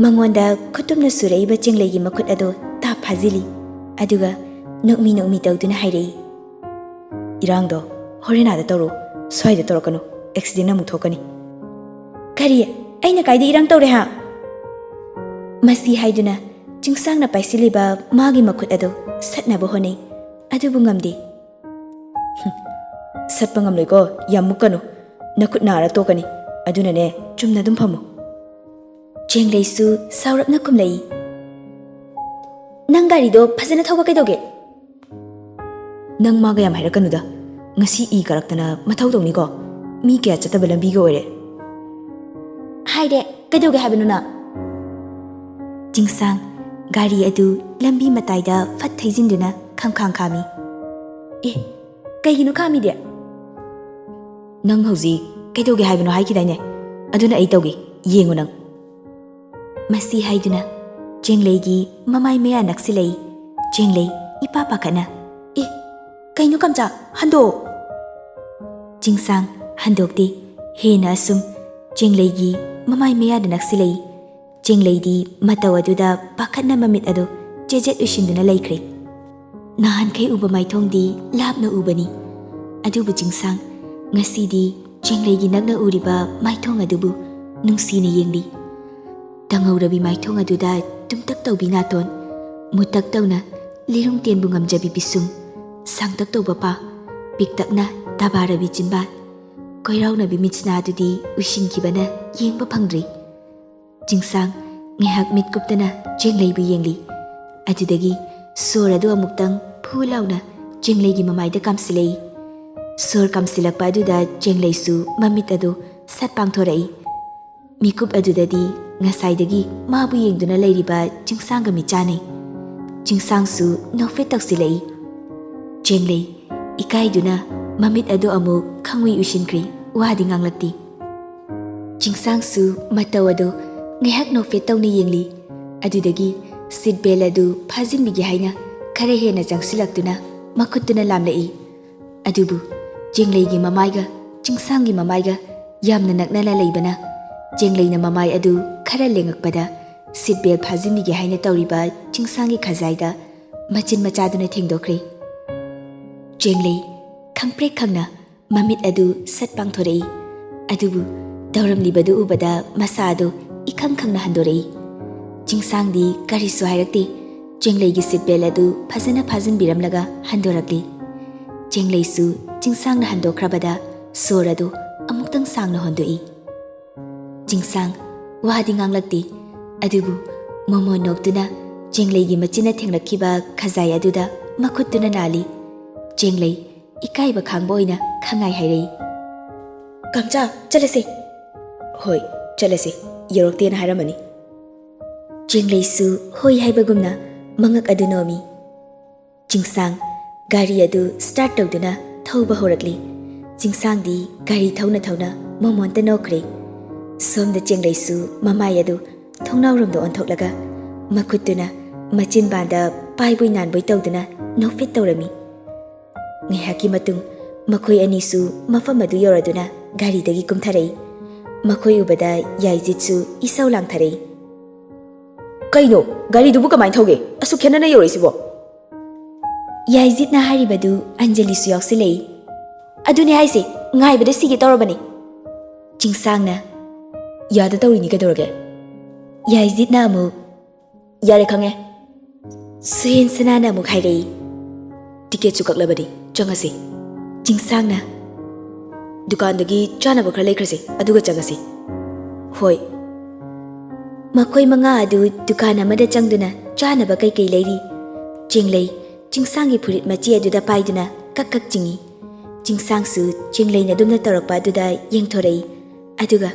ꯃꯉꯣꯟꯗ ꯈꯨꯇꯨꯝꯅ ꯁꯨꯔꯛꯏꯕ ꯆꯦꯡꯂꯩꯒꯤ ꯃꯈꯨꯠ ꯑꯗꯨ ꯇꯥꯞ ꯐꯥꯖꯤꯜꯂꯤ꯫ ꯑꯗꯨꯒ ꯅꯣꯛꯃꯤ ꯅꯣꯛꯃꯤ ꯇꯧꯗꯨꯅ ꯍꯥꯏꯔꯛꯏ, "ꯏꯔꯥꯡꯗꯣ ꯍꯣꯔꯦꯟ ꯑꯥꯗ ꯇꯧꯔꯣ, ꯁ꯭ꯋꯥꯏꯗ ꯇꯧꯔꯛꯀꯅꯨ, ꯑꯦꯛꯁꯤꯗꯦꯟ ꯑꯃꯨꯛ ꯊꯣꯛꯀꯅꯤ꯫" "ꯀꯔꯤ? ꯑꯩꯅ ꯀꯥꯏꯗ ꯏꯔꯥꯡ ꯇꯧꯔꯦ ꯍꯥ?" ꯃꯁꯤ ꯍꯥꯏꯗꯨꯅ ꯆꯤꯡꯁꯥꯡꯅ ꯄꯥꯏꯁꯤꯜꯂꯤꯕ ꯃꯥꯒꯤ ꯃꯈꯨꯠ ꯑꯗꯨ ꯁꯠꯅꯕ ꯍꯣꯠꯅꯩ, ꯑꯗꯨꯕꯨ ꯉꯝꯗꯦ꯫ "ꯍꯨꯝ, ꯁꯠꯄ ꯉꯝꯂꯣꯏꯀꯣ, ꯌꯥꯝ ꯃꯨꯛꯀꯅꯨ, ꯅꯈꯨꯠ ꯅꯥꯔ ꯇꯣꯛꯀꯅꯤ, ꯑꯗꯨꯅꯅꯦ, ꯆꯨꯝꯅ ꯑꯗꯨꯝ ꯐꯝꯃꯨ꯫" ꯆꯦꯡꯂꯩꯁꯨ ꯁꯥꯎꯔꯞꯅ ꯈꯨꯝꯂꯛꯏ, "ꯅꯪ ꯒꯥꯔꯤꯗꯣ ꯐꯖꯅ ꯊꯧꯕ ꯀꯩꯗꯧꯒꯦ?" "ꯅꯪ ꯃꯥꯒ ꯌꯥꯝ ꯍꯥꯏꯔꯛꯀꯅꯨꯗ, ꯉꯁꯤ ꯏ ꯀꯥꯔꯛꯇꯅ ꯃꯊꯧ ꯇꯧꯅꯤꯀꯣ꯫ ꯃꯤ ꯀꯌꯥ ꯆꯠꯇꯕ ꯂꯝꯕꯤꯒ ꯑꯣꯏꯔꯦ꯫ ꯍꯥꯏꯔꯦ, ꯀꯩꯗꯧꯒꯦ ꯍꯥꯏꯕꯅꯣ ꯅꯪ? ꯆꯤꯡꯁꯥꯡ ꯒꯥꯔꯤ ꯑꯗꯨ ꯂꯝꯕꯤ ꯃꯇꯥꯏꯗ ꯐꯠ ꯊꯩꯖꯤꯟꯗꯨꯅ ꯈꯝꯈꯥꯡ ꯈꯥꯝꯃꯤ꯫ ꯑꯦ, ꯀꯩꯒꯤꯅꯣ ꯈꯥꯝꯃꯤꯗꯤ? ꯅꯪ ꯍꯧꯖꯤꯛ ꯀꯩꯗꯧꯒꯦ ꯍꯥꯏꯕꯅꯣ ꯍꯥꯏꯈꯤꯗꯥꯏꯅꯦ? ꯑꯗꯨꯅ ꯑꯩ ꯇꯧꯒꯦ, ꯌꯦꯡꯉꯨ ꯅꯪ꯫ ꯃꯁꯤ ꯍꯥꯏꯗꯨꯅ ꯆꯦꯡꯂꯩꯒꯤ ꯃꯃꯥꯏ ꯃꯌꯥ ꯅꯛꯁꯤꯜꯂꯛꯏ꯫ ꯆꯦꯡꯂꯩ ꯏꯄꯥ ꯄꯥꯈꯠꯅ, "ꯑꯦ, ꯀꯩꯅꯣ ꯀꯝꯆꯥ, ꯍꯟꯗꯣꯛꯑꯣ!" ꯆꯤꯡꯁꯥꯡ ꯍꯟꯗꯣꯛꯇꯦ꯫ ꯍꯦꯟꯅ ꯑꯁꯨꯝ ꯆꯦꯡꯂꯩꯒꯤ ꯃꯃꯥꯏ ꯃꯌꯥꯗ ꯅꯛꯁꯤꯜꯂꯛꯏ꯫ ꯆꯦꯡꯂꯩꯗꯤ ꯃꯇꯧ ꯑꯗꯨꯗ ꯄꯥꯈꯠꯅ ꯃꯃꯤꯠ ꯑꯗꯨ ꯆꯦꯖꯦꯠ ꯎꯏꯁꯤꯟꯗꯨꯅ ꯂꯩꯈ꯭ꯔꯦ꯫ ꯅꯍꯥꯟꯈꯩ ꯎꯕ ꯃꯥꯏꯊꯣꯡꯗꯤ ꯂꯥꯞꯅ ꯎꯕꯅꯤ, ꯑꯗꯨꯕꯨ ꯆꯤꯡꯁꯥꯡ ꯉꯁꯤꯗꯤ ꯆꯦꯡꯂꯩꯒꯤ ꯅꯛꯅ ꯎꯔꯤꯕ ꯃꯥꯏꯊꯣꯡ ꯑꯗꯨꯕꯨ ꯅꯨꯡꯁꯤꯅ ꯌꯦꯡꯂꯤ꯫ ꯇꯪꯍꯧꯔꯕꯤ ꯃꯥꯏꯊꯣꯡ ꯑꯗꯨꯗ ꯇꯨꯝꯇꯛ ꯇꯧꯕꯤ ꯅꯥꯇꯣꯟ, ꯃꯨꯇꯛ ꯇꯧꯅ ꯂꯤꯔꯨꯡ ꯇꯦꯟꯕꯨ ꯉꯝꯖꯕꯤ ꯄꯤꯁꯨꯝ, ꯁꯥꯡꯇꯛ ꯇꯧꯕ ꯄꯥ, ꯄꯤꯛꯇꯛꯅ ꯇꯕꯥꯔꯕꯤ ꯆꯤꯟꯕꯥꯜ, ꯀꯣꯏꯔꯥꯎꯅꯕꯤ ꯃꯤꯠꯁꯅꯥ ꯑꯗꯨꯗꯤ ꯎꯏꯁꯤꯟꯈꯤꯕꯅ ꯌꯦꯡꯕ ꯐꯪꯗ꯭ꯔꯤ꯫ ꯆꯤꯡꯁꯥꯡ ꯉꯥꯏꯍꯥꯛ ꯃꯤꯠ ꯀꯨꯞꯇꯅ ꯆꯦꯡꯂꯩꯕꯨ ꯌꯦꯡꯂꯤ꯫ ꯑꯗꯨꯗꯒꯤ ꯁꯣꯔ ꯑꯗꯨ ꯑꯃꯨꯛꯇꯪ ꯐꯨ ꯂꯥꯎꯅ ꯆꯦꯡꯂꯩꯒꯤ ꯃꯃꯥꯏꯗ ꯀꯥꯝꯁꯤꯜꯂꯛꯏ꯫ ꯁꯣꯔ ꯀꯥꯝꯁꯤꯜꯂꯛꯄ ꯑꯗꯨꯗ ꯆꯦꯡꯂꯩꯁꯨ ꯃꯃꯤꯠ ꯑꯗꯨ ꯁꯠ ꯄꯥꯡꯊꯣꯔꯛꯏ꯫ ꯃꯤꯀꯨꯞ ꯑꯗꯨꯗꯗꯤ ꯉꯁꯥꯏꯗꯒꯤ ꯃꯥꯕꯨ ꯌꯦꯡꯗꯨꯅ ꯂꯩꯔꯤꯕ ꯆꯤꯡꯁꯥꯡꯒ ꯃꯤꯠ ꯆꯥꯟꯅꯩ꯫ ꯆꯤꯡꯁꯥꯡꯁꯨ ꯅꯣꯛꯐꯦꯠ ꯇꯧꯁꯤꯜꯂꯛꯏ꯫ ꯆꯦꯡꯂꯩ ꯏꯀꯥꯏꯗꯨꯅ ꯃꯃꯤꯠ ꯑꯗꯨ ꯑꯃꯨꯛ ꯈꯪꯎꯏ ꯎꯏꯁꯤꯟꯈ꯭ꯔꯦ, ꯋꯥꯗꯤ ꯉꯥꯡꯂꯛꯇꯦ꯫ ꯆꯤꯡꯁꯥꯡꯁꯨ ꯃꯇꯧ ꯑꯗꯨ ꯉꯥꯏꯍꯥꯛ ꯅꯣꯛꯐꯦꯠ ꯇꯧꯅ ꯌꯦꯡꯂꯤ꯫ ꯑꯗꯨꯗꯒꯤ ꯁꯤꯠ ꯕꯦꯜ ꯑꯗꯨ ꯐꯥꯖꯤꯟꯕꯤꯒꯦ ꯍꯥꯏꯅ ꯈꯔ ꯍꯦꯟꯅ ꯆꯪꯁꯤꯜꯂꯛꯇꯨꯅ ꯃꯈꯨꯠꯇꯨꯅ ꯂꯥꯝꯂꯛꯏ꯫ ꯑꯗꯨꯕꯨ ꯆꯦꯡꯂꯩꯒꯤ ꯃꯃꯥꯏꯒ ꯆꯤꯡꯁꯥꯡꯒꯤ ꯃꯃꯥꯏꯒ ꯌꯥꯝꯅ ꯅꯛꯅꯅ ꯂꯩꯕꯅ ꯆꯦꯡꯂꯩꯅ ꯃꯃꯥꯏ ꯑꯗꯨ ꯈꯔ ꯂꯦꯡꯉꯛꯄꯗ ꯁꯤꯠ ꯕꯦꯜ ꯐꯥꯖꯤꯟꯕꯤꯒꯦ ꯍꯥꯏꯅ ꯇꯧꯔꯤꯕ ꯆꯤꯡꯁꯥꯡꯒꯤ ꯈꯖꯥꯏꯗ ꯃꯆꯤꯟ ꯃꯆꯥꯗꯨꯅ ꯊꯦꯡꯗꯣꯛꯈ꯭ꯔꯦ꯫ ꯆꯦꯡꯂꯩ ꯈꯪꯄ꯭ꯔꯦꯛ ꯈꯪꯅ ꯃꯃꯤꯠ ꯑꯗꯨ ꯁꯠ ꯄꯥꯡꯊꯣꯔꯛꯏ꯫ ꯑꯗꯨꯕꯨ ꯇꯧꯔꯝꯂꯤꯕꯗꯨ ꯎꯕꯗ ꯃꯁꯥ ꯑꯗꯨ ꯏꯈꯪ ꯈꯪꯅ ꯍꯟꯗꯣꯔꯛꯏ꯫ ꯆꯤꯡꯁꯥꯡꯗꯤ ꯀꯔꯤꯁꯨ ꯍꯥꯏꯔꯛꯇꯦ꯫ ꯆꯦꯡꯂꯩꯒꯤ ꯁꯤꯠ ꯕꯦꯜ ꯑꯗꯨ ꯐꯖꯅ ꯐꯥꯖꯤꯟꯕꯤꯔꯝꯂꯒ ꯍꯟꯗꯣꯔꯛꯂꯤ꯫ ꯆꯦꯡꯂꯩꯁꯨ ꯆꯤꯡꯁꯥꯡꯅ ꯍꯟꯗꯣꯛꯈ꯭ꯔꯕꯗ ꯁꯣꯔ ꯑꯗꯨ ꯑꯃꯨꯛꯇꯪ ꯁꯥꯡꯅ ꯍꯣꯟꯗꯣꯛꯏ꯫ ꯆꯤꯡꯁꯥꯡ ꯋꯥꯗꯤ ꯉꯥꯡꯂꯛꯇꯦ, ꯑꯗꯨꯕꯨ ꯃꯣꯃꯣꯟ ꯅꯣꯛꯇꯨꯅ ꯆꯦꯡꯂꯩꯒꯤ ꯃꯆꯤꯟꯅ ꯊꯦꯡꯂꯛꯈꯤꯕ ꯈꯖꯥꯏ ꯑꯗꯨꯗ ꯃꯈꯨꯠꯇꯨꯅ ꯅꯥꯜꯂꯤ꯫ ꯆꯦꯡꯂꯩ ꯏꯀꯥꯏꯕ ꯈꯥꯡꯕ ꯑꯣꯏꯅ ꯈꯪꯉꯥꯏ ꯍꯥꯏꯔꯛꯏ꯫ "ꯀꯝꯆꯥ, ꯆꯠꯂꯁꯦ꯫" "ꯍꯣꯏ, ꯆꯠꯂꯁꯦ, ꯌꯧꯔꯛꯇꯦꯅ ꯍꯥꯏꯔꯝꯃꯅꯤ꯫" ꯆꯦꯡꯂꯩꯁꯨ ꯍꯣꯏ ꯍꯥꯏꯕꯒꯨꯝꯅ ꯃꯉꯛ ꯑꯗꯨ ꯅꯣꯝꯃꯤ꯫ ꯆꯤꯡꯁꯥꯡ ꯒꯥꯔꯤ ꯑꯗꯨ start ꯇꯧꯗꯨꯅ ꯊꯧꯕ ꯍꯧꯔꯛꯂꯤ꯫ ꯆꯤꯡꯁꯥꯡꯗꯤ ꯒꯥꯔꯤ ꯊꯧꯅ ꯊꯧꯅ ꯃꯣꯃꯣꯟꯇ ꯅꯣꯛꯈ꯭ꯔꯦ꯫ ꯁꯣꯝꯗ ꯆꯦꯡꯂꯩꯁꯨ ꯃꯃꯥꯏ ꯑꯗꯨ ꯊꯣꯡꯅꯥꯎꯔꯣꯝꯗ ꯑꯣꯟꯊꯣꯛꯂꯒ ꯃꯈꯨꯠꯇꯨꯅ ꯃꯆꯤꯟꯕꯥꯟꯗ ꯄꯥꯏꯕꯣꯏ ꯅꯥꯟꯕꯣꯏ ꯇꯧꯗꯨꯅ ꯅꯣꯛꯐꯦꯠ ꯇꯧꯔꯝꯃꯤ꯫ ꯉꯥꯏꯍꯥꯛꯀꯤ ꯃꯇꯨꯡ ꯃꯈꯣꯏ ꯑꯅꯤꯁꯨ ꯃꯐꯝ ꯑꯗꯨ ꯌꯧꯔꯗꯨꯅ ꯒꯥꯔꯤꯗꯒꯤ ꯀꯨꯝꯊꯔꯛꯏ꯫ ꯃꯈꯣꯏ ꯎꯕꯗ ꯌꯥꯏꯖꯤꯠꯁꯨ ꯏꯁꯧ ꯂꯥꯡꯊꯔꯛꯏ꯫ "ꯀꯩꯅꯣ, ꯒꯥꯔꯤꯗꯨꯕꯨ ꯀꯃꯥꯏꯅ ꯊꯧꯒꯦ? ꯑꯁꯨꯛ ꯈꯦꯠꯅꯅ ꯌꯧꯔꯛꯏꯁꯤꯕꯣ?" ꯌꯥꯏꯖꯤꯠꯅ ꯍꯥꯏꯔꯤꯕꯗꯨ ꯑꯟꯖꯂꯤꯁꯨ ꯌꯥꯎꯁꯤꯜꯂꯛꯏ꯫ "ꯑꯗꯨꯅꯦ ꯍꯥꯏꯁꯦ, ꯉꯥꯏꯕꯗ ꯁꯤꯒꯦ ꯇꯧꯔꯕꯅꯦ꯫" ꯆꯤꯡꯁꯥꯡꯅ, "ꯌꯥꯗ ꯇꯧꯔꯤꯅꯤ, ꯀꯩꯗꯧꯔꯒꯦ?" ꯌꯥꯏꯖꯤꯠꯅ ꯑꯃꯨꯛ, "ꯌꯥꯔꯦ, ꯈꯪꯉꯦ꯫" ꯁꯨꯍꯦꯟ ꯁꯅꯥꯅ ꯑꯃꯨꯛ ꯍꯥꯏꯔꯛꯏ꯫ "ꯇꯤꯀꯦꯠꯁꯨ ꯀꯛꯂꯕꯅꯤ, ꯆꯪꯉꯁꯤ꯫" ꯆꯤꯡꯁꯥꯡꯅ, "ꯗꯨꯀꯥꯟꯗꯒꯤ ꯆꯥꯅꯕ ꯈꯔ ꯂꯩꯈ꯭ꯔꯁꯤ, ꯑꯗꯨꯒ ꯆꯪꯉꯁꯤ꯫" "ꯍꯣꯏ꯫" ꯃꯈꯣꯏ ꯃꯉꯥ ꯑꯗꯨ ꯗꯨꯀꯥꯟ ꯑꯃꯗ ꯆꯪꯗꯨꯅ ꯆꯥꯅꯕ ꯀꯩꯀꯩ ꯂꯩꯔꯤ꯫ ꯆꯦꯡꯂꯩ ꯆꯤꯡꯁꯥꯡꯒꯤ ꯐꯨꯔꯤꯠ ꯃꯆꯦ ꯑꯗꯨꯗ ꯄꯥꯏꯗꯨꯅ ꯀꯛ ꯀꯛ ꯆꯤꯡꯏ꯫ ꯆꯤꯡꯁꯥꯡꯁꯨ ꯆꯦꯡꯂꯩꯅ ꯑꯗꯨꯝꯅ ꯇꯧꯔꯛꯄ ꯑꯗꯨꯗ ꯌꯦꯡꯊꯣꯔꯛꯏ꯫ ꯑꯗꯨꯒ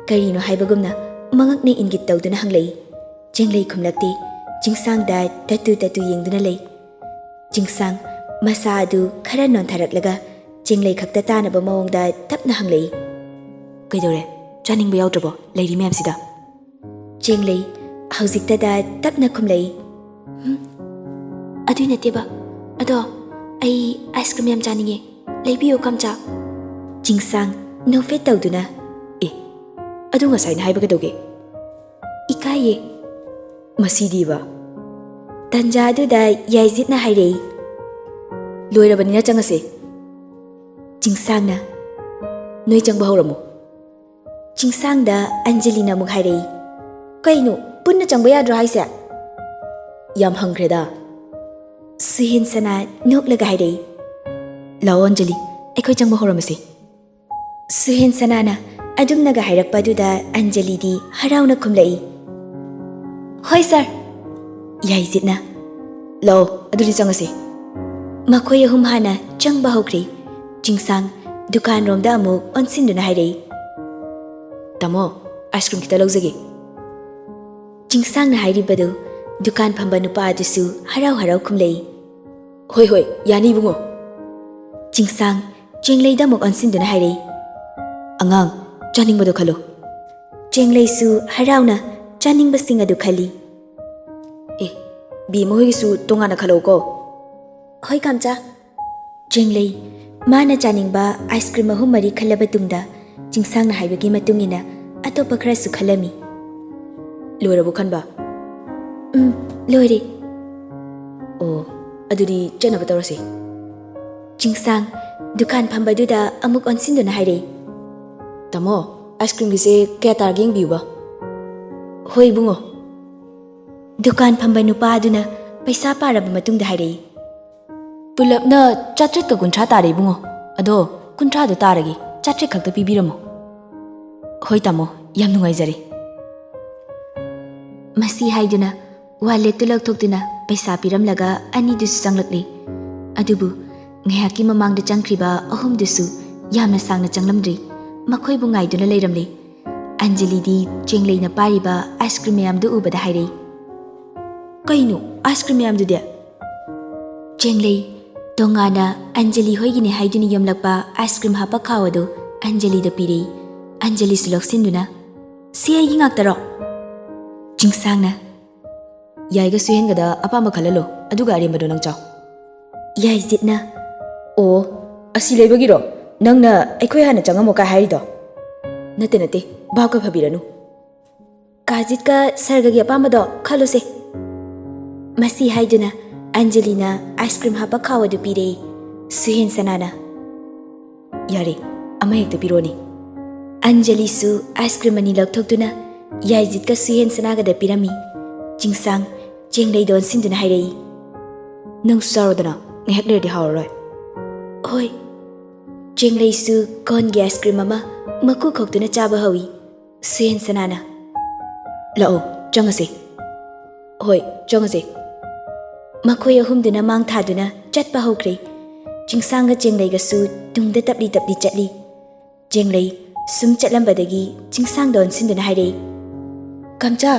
ꯀꯔꯤꯅꯣ ꯍꯥꯏꯕꯒꯨꯝꯅ ꯃꯉꯛꯅ ꯏꯪꯒꯤꯠ ꯇꯧꯗꯨꯅ ꯍꯪꯂꯛꯏ꯫ ꯆꯦꯡꯂꯩ ꯈꯨꯝꯂꯛꯇꯦ꯫ ꯆꯤꯡꯁꯥꯡꯗ ꯇꯠꯇꯨ ꯇꯠꯇꯨ ꯌꯦꯡꯗꯨꯅ ꯂꯩ꯫ ꯆꯤꯡꯁꯥꯡ ꯃꯁꯥ ꯑꯗꯨ ꯈꯔ ꯅꯣꯟꯊꯔꯛꯂꯒ ꯆꯦꯡꯂꯩ ꯈꯛꯇ ꯇꯥꯅꯕ ꯃꯑꯣꯡꯗ ꯇꯞꯅ ꯍꯪꯂꯛꯏ꯫ "ꯀꯩꯗꯧꯔꯦ? ꯆꯥꯅꯤꯡꯕ ꯌꯥꯎꯗ꯭ꯔꯕꯣ ꯂꯩꯔꯤ ꯃꯌꯥꯝꯁꯤꯗ?" ꯆꯦꯡꯂꯩ ꯍꯧꯖꯤꯛꯇꯗ ꯇꯞꯅ ꯈꯨꯝꯂꯛꯏ꯫ "ꯍꯨꯝ, ꯑꯗꯨꯏ ꯅꯠꯇꯦꯕ꯫ ꯑꯗꯣ ꯑꯩ ice cream ꯌꯥꯝ ꯆꯥꯅꯤꯡꯉꯦ꯫ ꯂꯩꯕꯤꯌꯣ, ꯀꯝꯆꯥ꯫" ꯆꯤꯡꯁꯥꯡ ꯅꯣꯛꯐꯦꯠ ꯇꯧꯗꯨꯅ, "ꯑꯦ, ꯑꯗꯨ ꯉꯁꯥꯏꯅ ꯍꯥꯏꯕ ꯀꯩꯗꯧꯒꯦ?" "ꯏꯀꯥꯏꯌꯦ꯫" "ꯃꯁꯤꯗꯤꯕ꯫" ꯇꯟꯖꯥ ꯑꯗꯨꯗ ꯌꯥꯏꯖꯤꯠꯅ ꯍꯥꯏꯔꯛꯏ꯫ "ꯂꯣꯏꯔꯕꯅꯤꯅ ꯆꯪꯉꯁꯦ꯫" ꯆꯤꯡꯁꯥꯡꯅ, "ꯅꯣꯏ ꯆꯪꯕ ꯍꯧꯔꯝꯃꯣ꯫" ꯆꯤꯡꯁꯥꯡꯗ ꯑꯟꯖꯂꯤꯅ ꯑꯃꯨꯛ ꯍꯥꯏꯔꯛꯏ꯫ "ꯀꯩꯅꯣ, ꯄꯨꯟꯅ ꯆꯪꯕ ꯌꯥꯗ꯭ꯔꯣ ꯍꯥꯏꯁꯦ?" "ꯌꯥꯝ ꯍꯪꯈ꯭ꯔꯦꯗ꯫" ꯁꯨꯍꯦꯟ ꯁꯅꯥ ꯅꯣꯛꯂꯒ ꯍꯥꯏꯔꯛꯏ꯫ "ꯂꯥꯛꯑꯣ ꯑꯟꯖꯂꯤ, ꯑꯩꯈꯣꯏ ꯆꯪꯕ ꯍꯧꯔꯝꯃꯁꯤ꯫" ꯁꯨꯍꯦꯟ ꯁꯅꯥꯅ ꯑꯗꯨꯝꯅꯒ ꯍꯥꯏꯔꯛꯄ ꯑꯗꯨꯗ ꯑꯟꯖꯂꯤꯗꯤ ꯍꯔꯥꯎꯅ ꯈꯨꯝꯂꯛꯏ꯫ "ꯍꯣꯏ ꯁꯥꯔ꯫" ꯌꯥꯏꯖꯤꯠꯅ, "ꯂꯥꯛꯑꯣ, ꯑꯗꯨꯗꯤ ꯆꯪꯉꯁꯤ꯫" ꯃꯈꯣꯏ ꯑꯍꯨꯝ ꯍꯥꯟꯅ ꯆꯪꯕ ꯍꯧꯈ꯭ꯔꯦ꯫ ꯆꯤꯡꯁꯥꯡ ꯗꯨꯀꯥꯟꯔꯣꯝꯗ ꯑꯃꯨꯛ ꯑꯣꯟꯁꯤꯟꯗꯨꯅ ꯍꯥꯏꯔꯛꯏ꯫ "ꯇꯥꯃꯣ, ꯑꯥꯏꯁ ꯀ꯭ꯔꯤꯝ ꯈꯤꯇ ꯂꯧꯖꯒꯦ꯫" ꯆꯤꯡꯁꯥꯡꯅ ꯍꯥꯏꯔꯤꯕꯗꯨ ꯗꯨꯀꯥꯟ ꯐꯝꯕ ꯅꯨꯄꯥ ꯑꯗꯨꯁꯨ ꯍꯔꯥꯎ ꯍꯔꯥꯎ ꯈꯨꯝꯂꯛꯏ꯫ "ꯍꯣꯏ, ꯍꯣꯏ, ꯌꯥꯅꯤ ꯏꯕꯨꯡꯉꯣ꯫" ꯆꯤꯡꯁꯥꯡ ꯆꯦꯡꯂꯩꯗ ꯑꯃꯨꯛ ꯑꯣꯟꯁꯤꯟꯗꯨꯅ ꯍꯥꯏꯔꯛꯏ꯫ "ꯑꯉꯥꯡ, ꯆꯥꯅꯤꯡꯕꯗꯣ ꯈꯜꯂꯨ꯫" ꯆꯦꯡꯂꯩꯁꯨ ꯍꯔꯥꯎꯅ ꯆꯥꯅꯤꯡꯕꯁꯤꯡ ꯑꯗꯨ ꯈꯜꯂꯤ꯫ "ꯑꯦ, ꯕꯦꯝꯃ ꯍꯣꯏꯒꯤꯁꯨ ꯇꯣꯉꯥꯟꯅ ꯈꯜꯂꯛꯎꯀꯣ꯫" "ꯍꯣꯏ, ꯀꯥꯝꯆꯥ꯫" ꯆꯦꯡꯂꯩ ꯃꯥꯅ ꯆꯥꯅꯤꯡꯕ ꯑꯥꯏꯁ ꯀ꯭ꯔꯤꯝ ꯑꯍꯨꯝ ꯃꯔꯤ ꯈꯜꯂꯕ ꯇꯨꯡꯗ, ꯆꯤꯡꯁꯥꯡꯅ ꯍꯥꯏꯕꯒꯤ ꯃꯇꯨꯡ ꯏꯟꯅ ꯑꯇꯣꯞꯄ ꯈꯔꯁꯨ ꯈꯜꯂꯝꯃꯤ꯫ "ꯂꯣꯏꯔꯕꯣ ꯈꯟꯕ?" "ꯎꯝ, ꯂꯣꯏꯔꯦ꯫" "ꯑꯣ, ꯑꯗꯨꯗꯤ ꯆꯠꯅꯕ ꯇꯧꯔꯁꯤ꯫" ꯆꯤꯡꯁꯥꯡ ꯗꯨꯀꯥꯟ ꯐꯝꯕꯗꯨꯗ ꯑꯃꯨꯛ ꯑꯣꯟꯁꯤꯟꯗꯨꯅ ꯍꯥꯏꯔꯛꯏ꯫ "ꯇꯥꯃꯣ, ꯑꯥꯏꯁ ꯀ꯭ꯔꯤꯝꯒꯤꯁꯦ ꯀꯌꯥ ꯇꯥꯔꯒꯦ ꯌꯦꯡꯕꯤꯌꯨꯕ꯫" "ꯍꯣꯏ ꯏꯕꯨꯡꯉꯣ꯫" ꯗꯨꯀꯥꯟ ꯐꯝꯕ ꯅꯨꯄꯥ ꯑꯗꯨꯅ ꯄꯩꯁꯥ ꯄꯥꯔꯕ ꯃꯇꯨꯡꯗ ꯍꯥꯏꯔꯛꯏ꯫ "ꯄꯨꯂꯞꯅ ꯆꯥꯇ꯭ꯔꯦꯠꯀ ꯀꯨꯟꯊ꯭ꯔꯥ ꯇꯥꯔꯦ ꯏꯕꯨꯡꯉꯣ꯫ ꯑꯗꯣ ꯀꯨꯟꯊ꯭ꯔꯥꯗꯣ ꯇꯥꯔꯒꯦ, ꯆꯥꯇ꯭ꯔꯦꯠ ꯈꯛꯇ ꯄꯤꯕꯤꯔꯝꯃꯣ꯫" "ꯍꯣꯏ ꯇꯥꯃꯣ, ꯌꯥꯝ ꯅꯨꯡꯉꯥꯏꯖꯔꯦ꯫" ꯃꯁꯤ ꯍꯥꯏꯗꯨꯅ ꯋꯥꯂꯦꯠꯇꯨ ꯂꯧꯊꯣꯛꯇꯨꯅ ꯄꯩꯁꯥ ꯄꯤꯔꯝꯂꯒ ꯑꯅꯤꯗꯨꯁꯨ ꯆꯪꯂꯛꯂꯤ꯫ ꯑꯗꯨꯕꯨ ꯉꯥꯏꯍꯥꯛꯀꯤ ꯃꯃꯥꯡꯗ ꯆꯪꯈ꯭ꯔꯤꯕ ꯑꯍꯨꯝꯗꯨꯁꯨ ꯌꯥꯝꯅ ꯁꯥꯡꯅ ꯆꯪꯂꯝꯗ꯭ꯔꯤ꯫ ꯃꯈꯣꯏꯕꯨ ꯉꯥꯏꯗꯨꯅ ꯂꯩꯔꯝꯂꯤ꯫ ꯑꯟꯖꯂꯤꯗꯤ ꯆꯦꯡꯂꯩꯅ ꯄꯥꯏꯔꯤꯕ ꯑꯥꯏꯁ ꯀ꯭ꯔꯤꯝ ꯃꯌꯥꯝꯗꯨ ꯎꯕꯗ ꯍꯥꯏꯔꯛꯏ꯫ "ꯀꯩꯅꯣ ꯑꯥꯏꯁ ꯀ꯭ꯔꯤꯝ ꯃꯌꯥꯝꯗꯨꯗꯤ?" ꯆꯦꯡꯂꯩ ꯇꯣꯉꯥꯟꯅ ꯑꯟꯖꯂꯤ ꯍꯣꯏꯒꯤꯅꯦ ꯍꯥꯏꯗꯨꯅ ꯌꯣꯝꯂꯛꯄ ꯑꯥꯏꯁ ꯀ꯭ꯔꯤꯝ ꯍꯥꯞꯄ ꯈꯥꯎ ꯑꯗꯨ ꯑꯟꯖꯂꯤꯗ ꯄꯤꯔꯛꯏ꯫ ꯑꯟꯖꯂꯤꯁꯨ ꯂꯧꯁꯤꯟꯗꯨꯅ, "ꯁꯤ ꯑꯩꯒꯤ ꯉꯥꯛꯇꯔꯣ?" ꯆꯤꯡꯁꯥꯡꯅ, "ꯌꯥꯏꯒ ꯁꯨꯍꯦꯟꯒꯗ ꯑꯄꯥꯝꯕ ꯈꯜꯍꯜꯂꯣ, ꯑꯗꯨꯒ ꯑꯔꯦꯝꯕꯗꯣ ꯅꯪ ꯆꯥꯎ꯫" ꯌꯥꯏꯖꯤꯠꯅ, "ꯑꯣ, ꯑꯁꯤ ꯂꯩꯕꯒꯤꯔꯣ ꯅꯪꯅ ꯑꯩꯈꯣꯏ ꯍꯥꯟꯅ ꯆꯪꯉꯝꯃꯣ ꯀꯥꯏ ꯍꯥꯏꯔꯤꯗꯣ?" "ꯅꯠꯇꯦ, ꯅꯠꯇꯦ, ꯚꯥꯞꯀ ꯐꯕꯤꯔꯅꯨ꯫" "ꯀꯥꯖꯤꯠꯀ ꯁꯔꯒꯒꯤ ꯑꯄꯥꯝꯕꯗꯣ ꯈꯜꯂꯨꯁꯦ꯫" ꯃꯁꯤ ꯍꯥꯏꯗꯨꯅ ꯑꯟꯖꯂꯤꯅ ꯑꯥꯏꯁ ꯀ꯭ꯔꯤꯝ ꯍꯥꯞꯄ ꯈꯥꯎ ꯑꯗꯨ ꯄꯤꯔꯛꯏ꯫ ꯁꯨꯍꯦꯟ ꯁꯅꯥꯅ, "ꯌꯥꯔꯦ, ꯑꯃꯍꯦꯛꯇ ꯄꯤꯔꯣꯅꯦ꯫" ꯑꯟꯖꯂꯤꯁꯨ ꯑꯥꯏꯁ ꯀ꯭ꯔꯤꯝ ꯑꯅꯤ ꯂꯧꯊꯣꯛꯇꯨꯅ ꯌꯥꯏꯖꯤꯠꯀ ꯁꯨꯍꯦꯟ ꯁꯅꯥꯒꯗ ꯄꯤꯔꯝꯃꯤ꯫ ꯆꯤꯡꯁꯥꯡ ꯆꯦꯡꯂꯩꯗ ꯑꯣꯟꯁꯤꯟꯗꯨꯅ ꯍꯥꯏꯔꯛꯏ, "ꯅꯪꯁꯨ ꯆꯥꯔꯣꯗꯅ, ꯉꯥꯏꯍꯥꯛ ꯂꯩꯔꯗꯤ ꯍꯥꯎꯔꯔꯣꯏ꯫" "ꯍꯣꯏ꯫" ꯆꯦꯡꯂꯩꯁꯨ ꯀꯣꯟꯒꯤ ꯑꯥꯏꯁ ꯀ꯭ꯔꯤꯝ ꯑꯃ ꯃꯀꯨ ꯈꯣꯛꯇꯨꯅ ꯆꯥꯕ ꯍꯧꯏ꯫ ꯁꯨꯍꯦꯟ ꯁꯅꯥꯅ, "ꯂꯥꯛꯑꯣ, ꯆꯪꯉꯁꯦ꯫" "ꯍꯣꯏ, ꯆꯪꯉꯁꯦ꯫" ꯃꯈꯣꯏ ꯑꯍꯨꯝꯗꯨꯅ ꯃꯥꯡ ꯊꯥꯗꯨꯅ ꯆꯠꯄ ꯍꯧꯈ꯭ꯔꯦ꯫ ꯆꯤꯡꯁꯥꯡꯒ ꯆꯦꯡꯂꯩꯒꯁꯨ ꯇꯨꯡꯗ ꯇꯞꯂꯤ ꯇꯞꯂꯤ ꯆꯠꯂꯤ꯫ ꯆꯦꯡꯂꯩ ꯁꯨꯝ ꯆꯠꯂꯝꯕꯗꯒꯤ ꯆꯤꯡꯁꯥꯡꯗ ꯑꯣꯟꯁꯤꯟꯗꯨꯅ ꯍꯥꯏꯔꯛꯏ, "ꯀꯝꯆꯥ,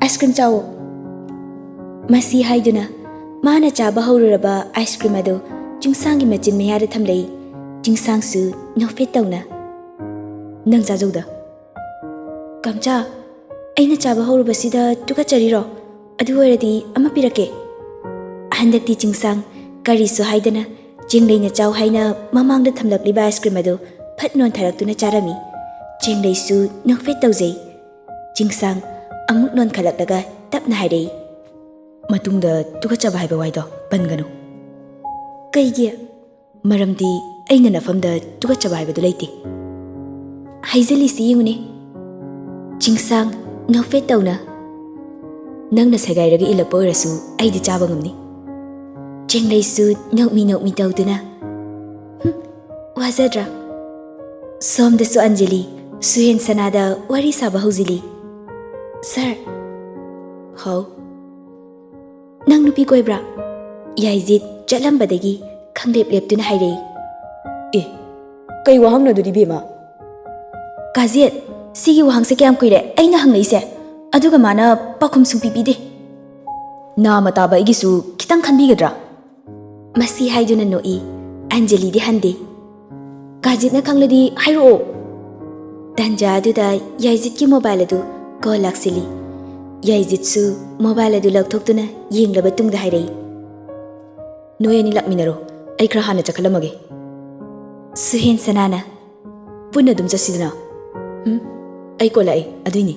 ꯑꯥꯏꯁ ꯀ꯭ꯔꯤꯝ ꯆꯥꯎꯑꯣ꯫" ꯃꯁꯤ ꯍꯥꯏꯗꯨꯅ ꯃꯥꯅ ꯆꯥꯕ ꯍꯧꯔꯨꯔꯕ ꯑꯥꯏꯁ ꯀ꯭ꯔꯤꯝ ꯑꯗꯨ ꯆꯤꯡꯁꯥꯡꯒꯤ ꯃꯆꯤꯟ ꯃꯌꯥꯗ ꯊꯝꯂꯛꯏ꯫ ꯆꯤꯡꯁꯥꯡꯁꯨ ꯅꯣꯛꯐꯦꯠ ꯇꯧꯅ, "ꯅꯪ ꯆꯥꯖꯧꯗ꯫" "ꯀꯝꯆꯥ, ꯑꯩꯅ ꯆꯥꯕ ꯍꯧꯔꯨꯕꯁꯤꯗ ꯇꯨꯀꯠꯆꯔꯤꯔꯣ? ꯑꯗꯨ ꯑꯣꯏꯔꯗꯤ ꯑꯃ ꯄꯤꯔꯛꯀꯦ꯫" ꯍꯟꯗꯛꯇꯤ ꯆꯤꯡꯁꯥꯡ ꯀꯔꯤꯁꯨ ꯍꯥꯏꯗꯅ ꯆꯦꯡꯂꯩꯅ ꯆꯥꯎ ꯍꯥꯏꯅ ꯃꯃꯥꯡꯗ ꯊꯝꯂꯛꯂꯤꯕ ꯑꯥꯏꯁ ꯀ꯭ꯔꯤꯝ ꯑꯗꯨ ꯐꯠ ꯅꯣꯟꯊꯔꯛꯇꯨꯅ ꯆꯥꯔꯝꯃꯤ꯫ ꯆꯦꯡꯂꯩꯁꯨ ꯅꯣꯛꯐꯦꯠ ꯇꯧꯖꯩ꯫ ꯆꯤꯡꯁꯥꯡ ꯑꯃꯨꯛ ꯅꯣꯟꯈꯠꯂꯛꯂꯒ ꯇꯞꯅ ꯍꯥꯏꯔꯛꯏ, "ꯃꯇꯨꯡꯗ ꯇꯨꯀꯠꯆꯕ ꯍꯥꯏꯕ ꯋꯥꯍꯩꯗꯣ ꯄꯟꯒꯅꯨ꯫" "ꯀꯩꯒꯤ?" "ꯃꯔꯝꯗꯤ ꯑꯩꯅ ꯅꯐꯝꯗ ꯇꯨꯀꯠꯆꯕ ꯍꯥꯏꯕꯗꯨ ꯂꯩꯇꯦ꯫" "ꯍꯥꯏꯖꯤꯜꯂꯤꯁꯤ ꯌꯦꯡꯉꯨꯅꯦ꯫" ꯆꯤꯡꯁꯥꯡ ꯅꯣꯛꯐꯦꯠ ꯇꯧꯅ, "ꯅꯪꯅ ꯁꯦꯒꯥꯏꯔꯒ ꯏꯜꯂꯛꯄ ꯑꯣꯏꯔꯁꯨ ꯑꯩꯗꯤ ꯆꯥꯕ ꯉꯝꯅꯤ꯫" ꯆꯦꯡꯂꯩꯁꯨ ꯅꯣꯛꯃꯤ ꯅꯣꯛꯃꯤ ꯇꯧꯗꯨꯅ, "ꯍꯨꯝ, ꯋꯥꯖꯗ꯭ꯔꯥ?" ꯁꯣꯝꯗꯁꯨ ꯑꯟꯖꯂꯤ ꯁꯨꯍꯦꯟ ꯁꯅꯥꯗ ꯋꯥꯔꯤ ꯁꯥꯕ ꯍꯧꯖꯤꯜꯂꯤ꯫ "ꯁꯥꯔ꯫" "ꯍꯥꯎ?" "ꯅꯪ ꯅꯨꯄꯤ ꯀꯣꯏꯕ꯭ꯔꯥ?" ꯌꯥꯏꯖꯤꯠ ꯆꯠꯂꯝꯕꯗꯒꯤ ꯈꯪꯂꯦꯞ ꯂꯦꯞꯇꯨꯅ ꯍꯥꯏꯔꯛꯏ꯫ "ꯑꯦ, ꯀꯩ ꯋꯥꯍꯪꯅꯣ ꯑꯗꯨꯗꯤ, ꯕꯦꯝꯃ?" "ꯀꯥꯖꯤꯠ, ꯁꯤꯒꯤ ꯋꯥꯍꯪꯁꯦ ꯀꯌꯥꯝ ꯀꯨꯏꯔꯦ ꯑꯩꯅ ꯍꯪꯂꯛꯏꯁꯦ, ꯑꯗꯨꯒ ꯃꯥꯅ ꯄꯥꯎꯈꯨꯝ ꯁꯨꯡꯄꯤ ꯄꯤꯗꯦ꯫" "ꯅꯥꯃ ꯇꯥꯕ ꯑꯩꯒꯤꯁꯨ ꯈꯤꯇꯪ ꯈꯟꯕꯤꯒꯗ꯭ꯔꯥ?" ꯃꯁꯤ ꯍꯥꯏꯗꯨꯅ ꯅꯣꯛꯏ꯫ ꯑꯟꯖꯂꯤꯗꯤ ꯍꯟꯗꯦ꯫ "ꯀꯥꯖꯤꯠꯅ ꯈꯪꯂꯗꯤ ꯍꯥꯏꯔꯛꯑꯣ꯫" ꯇꯟꯖꯥ ꯑꯗꯨꯗ ꯌꯥꯏꯖꯤꯠꯀꯤ ꯃꯣꯕꯥꯏꯜ ꯑꯗꯨ ꯀꯣꯜ ꯂꯥꯛꯁꯤꯜꯂꯤ꯫ ꯌꯥꯏꯖꯤꯠꯁꯨ ꯃꯣꯕꯥꯏꯜ ꯑꯗꯨ ꯂꯧꯊꯣꯛꯇꯨꯅ ꯌꯦꯡꯂꯕ ꯇꯨꯡꯗ ꯍꯥꯏꯔꯛꯏ, "ꯅꯣꯏ ꯑꯅꯤ ꯂꯥꯛꯃꯤꯟꯅꯔꯣ, ꯑꯩ ꯈꯔ ꯍꯥꯟꯅ ꯆꯠꯈꯠꯂꯝꯃꯒꯦ꯫" ꯁꯨꯍꯦꯟ ꯁꯅꯥꯅ, "ꯄꯨꯟꯅ ꯑꯗꯨꯝ ꯆꯠꯁꯤꯗꯅ꯫" "ꯍꯨꯝ, ꯑꯩ ꯀꯣꯜ ꯂꯥꯛꯑꯦ, ꯑꯗꯨꯏꯅꯤ꯫"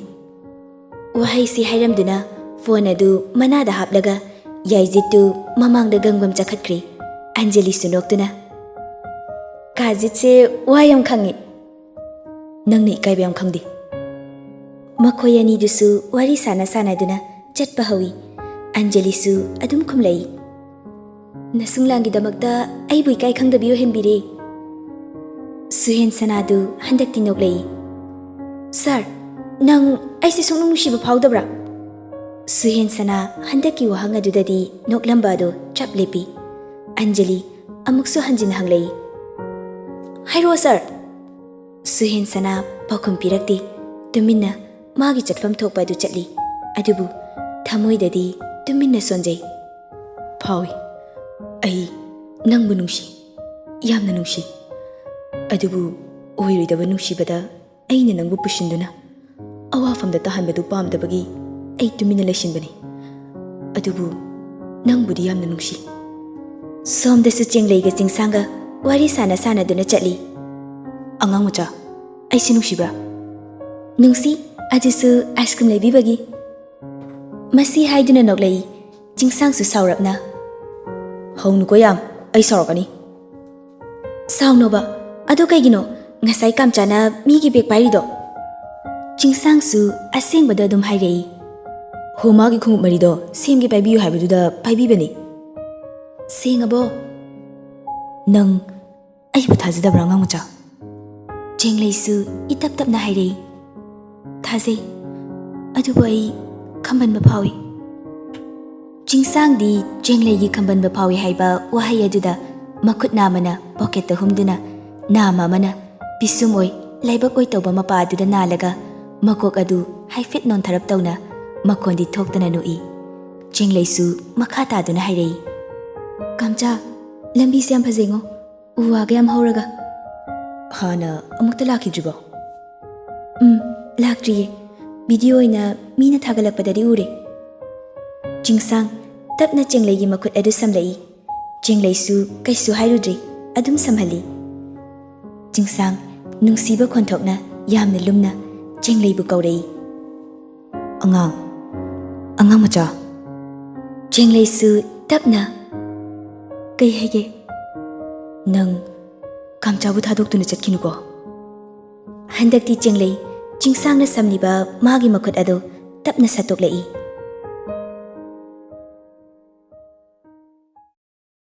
ꯋꯥꯍꯩꯁꯤ ꯍꯥꯏꯔꯝꯗꯨꯅ ꯐꯣꯟ ꯑꯗꯨ ꯃꯅꯥꯗ ꯍꯥꯞꯂꯒ ꯌꯥꯏꯖꯤꯠꯇꯨ ꯃꯃꯥꯡꯗ ꯒꯝꯒꯝ ꯆꯈꯠꯈ꯭ꯔꯦ꯫ ꯑꯟꯖꯂꯤꯁꯨ ꯅꯣꯛꯇꯨꯅ, "ꯀꯥꯖꯤꯠꯁꯦ ꯋꯥ ꯌꯥꯝ ꯈꯪꯉꯤ꯫" "ꯅꯪꯅ ꯏꯀꯥꯏꯕ ꯌꯥꯝ ꯈꯪꯗꯦ꯫" ꯃꯈꯣꯏ ꯑꯅꯤꯗꯨꯁꯨ ꯋꯥꯔꯤ ꯁꯥꯟꯅ ꯁꯥꯟꯅꯗꯨꯅ ꯆꯠꯄ ꯍꯧꯏ꯫ ꯑꯟꯖꯂꯤꯁꯨ ꯑꯗꯨꯝ ꯈꯨꯝꯂꯛꯏ꯫ "ꯅꯁꯨꯡꯂꯥꯡꯒꯤꯗꯃꯛꯇ ꯑꯩꯕꯨ ꯏꯀꯥꯏ ꯈꯪꯗꯕꯤ ꯑꯣꯏꯍꯟꯕꯤꯔꯦ꯫" ꯁꯨꯍꯦꯟ ꯁꯅꯥꯗꯨ ꯍꯟꯗꯛꯇꯤ ꯅꯣꯛꯂꯛꯏ꯫ "ꯁꯥꯔ, ꯅꯪ ꯑꯩꯁꯦ ꯁꯨꯡꯅꯨꯡ ꯅꯨꯡꯁꯤꯕ ꯐꯥꯎꯗꯕ꯭ꯔꯥ?" ꯁꯨꯍꯦꯟ ꯁꯅꯥ ꯍꯟꯗꯛꯀꯤ ꯋꯥꯍꯪ ꯑꯗꯨꯗꯗꯤ ꯅꯣꯛꯂꯝꯕ ꯑꯗꯨ ꯆꯞ ꯂꯦꯞꯄꯤ꯫ ꯑꯟꯖꯂꯤ ꯑꯃꯨꯛꯁꯨ ꯍꯟꯖꯤꯟꯅ ꯍꯪꯂꯛꯏ꯫ "ꯍꯥꯏꯔꯛꯑꯣ ꯁꯥꯔ!" ꯁꯨꯍꯦꯟꯁꯅꯥ ꯄꯥꯎꯈꯨꯝ ꯄꯤꯔꯛꯇꯦ꯫ ꯇꯨꯃꯤꯟꯅ ꯃꯥꯒꯤ ꯆꯠꯐꯝ ꯊꯣꯛꯄ ꯑꯗꯨ ꯆꯠꯂꯤ꯫ ꯑꯗꯨꯕꯨ ꯊꯃꯣꯏꯗꯗꯤ ꯇꯨꯃꯤꯟꯅ ꯁꯣꯟꯖꯩ꯫ "ꯐꯥꯎꯏ꯫ ꯑꯩ ꯅꯪꯕꯨ ꯅꯨꯡꯁꯤ꯫ ꯌꯥꯝꯅ ꯅꯨꯡꯁꯤ꯫ ꯑꯗꯨꯕꯨ ꯑꯣꯏꯔꯣꯏꯗꯕ ꯅꯨꯡꯁꯤꯕꯗ ꯑꯩꯅ ꯅꯪꯕꯨ ꯄꯨꯁꯤꯟꯗꯨꯅ ꯑꯋꯥꯐꯝꯗ ꯇꯥꯍꯟꯕꯗꯨ ꯄꯥꯝꯗꯕꯒꯤ ꯑꯩ ꯇꯨꯃꯤꯟꯅ ꯂꯩꯁꯤꯟꯕꯅꯤ꯫ ꯑꯗꯨꯕꯨ ꯅꯪꯕꯨꯗꯤ ꯌꯥꯝꯅ ꯅꯨꯡꯁꯤ꯫" ꯁꯣꯝꯗꯁꯨ ꯆꯦꯡꯂꯩꯒ ꯆꯤꯡꯁꯥꯡꯒ ꯋꯥꯔꯤ ꯁꯥꯟꯅ ꯁꯥꯟꯅꯗꯨꯅ ꯆꯠꯂꯤ꯫ "ꯑꯉꯥꯡ ꯃꯆꯥ, ꯑꯩꯁꯤ ꯅꯨꯡꯁꯤꯕ꯭ꯔꯥ?" "ꯅꯨꯡꯁꯤ, ꯑꯗꯨꯁꯨ ꯑꯥꯏꯁ ꯀ꯭ꯔꯤꯝ ꯂꯩꯕꯤꯕꯒꯤ꯫" ꯃꯁꯤ ꯍꯥꯏꯗꯨꯅ ꯅꯣꯛꯂꯛꯏ꯫ ꯆꯤꯡꯁꯥꯡꯁꯨ ꯁꯥꯎꯔꯞꯅ, "ꯍꯧꯅꯨꯀꯣ ꯌꯥꯝ, ꯑꯩ ꯁꯥꯎꯔꯛꯀꯅꯤ꯫" "ꯁꯥꯎꯅꯣꯕ꯫ ꯑꯗꯨ ꯀꯩꯒꯤꯅꯣ? ꯉꯁꯥꯏ ꯀꯥꯝꯆꯥꯅ ꯃꯤꯒꯤ ꯕꯦꯒ ꯄꯥꯏꯔꯤꯗꯣ?" ꯆꯤꯡꯁꯥꯡꯁꯨ ꯑꯁꯦꯡꯕꯗꯣ ꯑꯗꯨꯝ ꯍꯥꯏꯔꯛꯏ꯫ "ꯍꯣ, ꯃꯥꯒꯤ ꯈꯣꯡꯎꯞ ꯃꯔꯤꯗꯣ ꯁꯦꯝꯒꯤ ꯄꯥꯏꯕꯤꯌꯨ ꯍꯥꯏꯕꯗꯨꯗ ꯄꯥꯏꯕꯤꯕꯅꯤ꯫" "ꯁꯦꯡꯉꯕꯣ?" "ꯅꯪ ꯑꯩꯕꯨ ꯊꯥꯖꯗꯕ꯭ꯔꯥ, ꯑꯉꯥꯡ ꯃꯆꯥ?" ꯆꯦꯡꯂꯩꯁꯨ ꯏꯇꯞ ꯇꯞꯅ ꯍꯥꯏꯔꯛꯏ꯫ "ꯊꯥꯖꯩ, ꯑꯗꯨꯕꯨ ꯑꯩ ꯈꯝꯕꯟꯕ ꯐꯥꯎꯏ꯫" ꯆꯤꯡꯁꯥꯡꯗꯤ ꯆꯦꯡꯂꯩꯒꯤ ꯈꯝꯕꯟꯕ ꯐꯥꯎꯏ ꯍꯥꯏꯕ ꯋꯥꯍꯩ ꯑꯗꯨꯗ ꯃꯈꯨꯠ ꯅꯥꯝꯃꯅ ꯄꯣꯀꯦꯠꯇ ꯍꯨꯝꯗꯨꯅ, ꯅꯥꯝꯃ ꯑꯃꯅ ꯄꯤꯁꯨꯝ ꯑꯣꯏ, ꯂꯥꯏꯕꯛ ꯑꯣꯏ ꯇꯧꯕ ꯃꯄꯥ ꯑꯗꯨꯗ ꯅꯥꯜꯂꯒ ꯃꯀꯣꯛ ꯑꯗꯨ ꯍꯥꯏꯐꯦꯠ ꯅꯣꯟꯊꯔꯞ ꯇꯧꯅ ꯃꯈꯣꯟꯗꯤ ꯊꯣꯛꯇꯅ ꯅꯣꯛꯏ꯫ ꯆꯦꯡꯂꯩꯁꯨ ꯃꯈꯥ ꯇꯥꯗꯨꯅ ꯍꯥꯏꯔꯛꯏ, "ꯀꯥꯝꯆꯥ, ꯂꯝꯕꯤꯁꯦ ꯌꯥꯝ ꯐꯖꯩꯉꯣ, ꯎ ꯋꯥꯒ ꯌꯥꯝ ꯍꯧꯔꯒ꯫" "ꯍꯥꯟꯅ ꯑꯃꯨꯛꯇ ꯂꯥꯛꯈꯤꯗ꯭ꯔꯤꯕꯣ?" "ꯎꯝ, ꯂꯥꯛꯇ꯭ꯔꯤꯌꯦ꯫ ꯚꯤꯗꯤꯑꯣ ꯑꯣꯏꯅ ꯃꯤꯅ ꯊꯥꯒꯠꯂꯛꯄꯗꯗꯤ ꯎꯔꯦ꯫" ꯆꯤꯡꯁꯥꯡ ꯇꯞꯅ ꯆꯦꯡꯂꯩꯒꯤ ꯃꯈꯨꯠ ꯑꯗꯨ ꯁꯝꯂꯛꯏ꯫ ꯆꯦꯡꯂꯩꯁꯨ ꯀꯩꯁꯨ ꯍꯥꯏꯔꯨꯗ꯭ꯔꯤ, ꯑꯗꯨꯝ ꯁꯝꯍꯜꯂꯤ꯫ ꯆꯤꯡꯁꯥꯡ ꯅꯨꯡꯁꯤꯕ ꯈꯣꯟꯊꯣꯛꯅ ꯌꯥꯝꯅ ꯂꯨꯝꯅ ꯆꯦꯡꯂꯩꯕꯨ ꯀꯧꯔꯛꯏ꯫ "ꯑꯉꯥꯡ, ꯑꯉꯥꯡ ꯃꯆꯥ꯫" ꯆꯦꯡꯂꯩꯁꯨ ꯇꯞꯅ, "ꯀꯩ ꯍꯥꯏꯒꯦ?" "ꯅꯪ ꯀꯥꯝꯆꯥꯕꯨ ꯊꯥꯗꯣꯛꯇꯨꯅ ꯆꯠꯈꯤꯅꯨꯀꯣ꯫" ꯍꯟꯗꯛꯇꯤ ꯆꯦꯡꯂꯩ ꯆꯤꯡꯁꯥꯡꯅ ꯁꯝꯂꯤꯕ ꯃꯥꯒꯤ ꯃꯈꯨꯠ ꯑꯗꯨ ꯇꯞꯅ ꯁꯠꯇꯣꯛꯂꯛꯏ꯫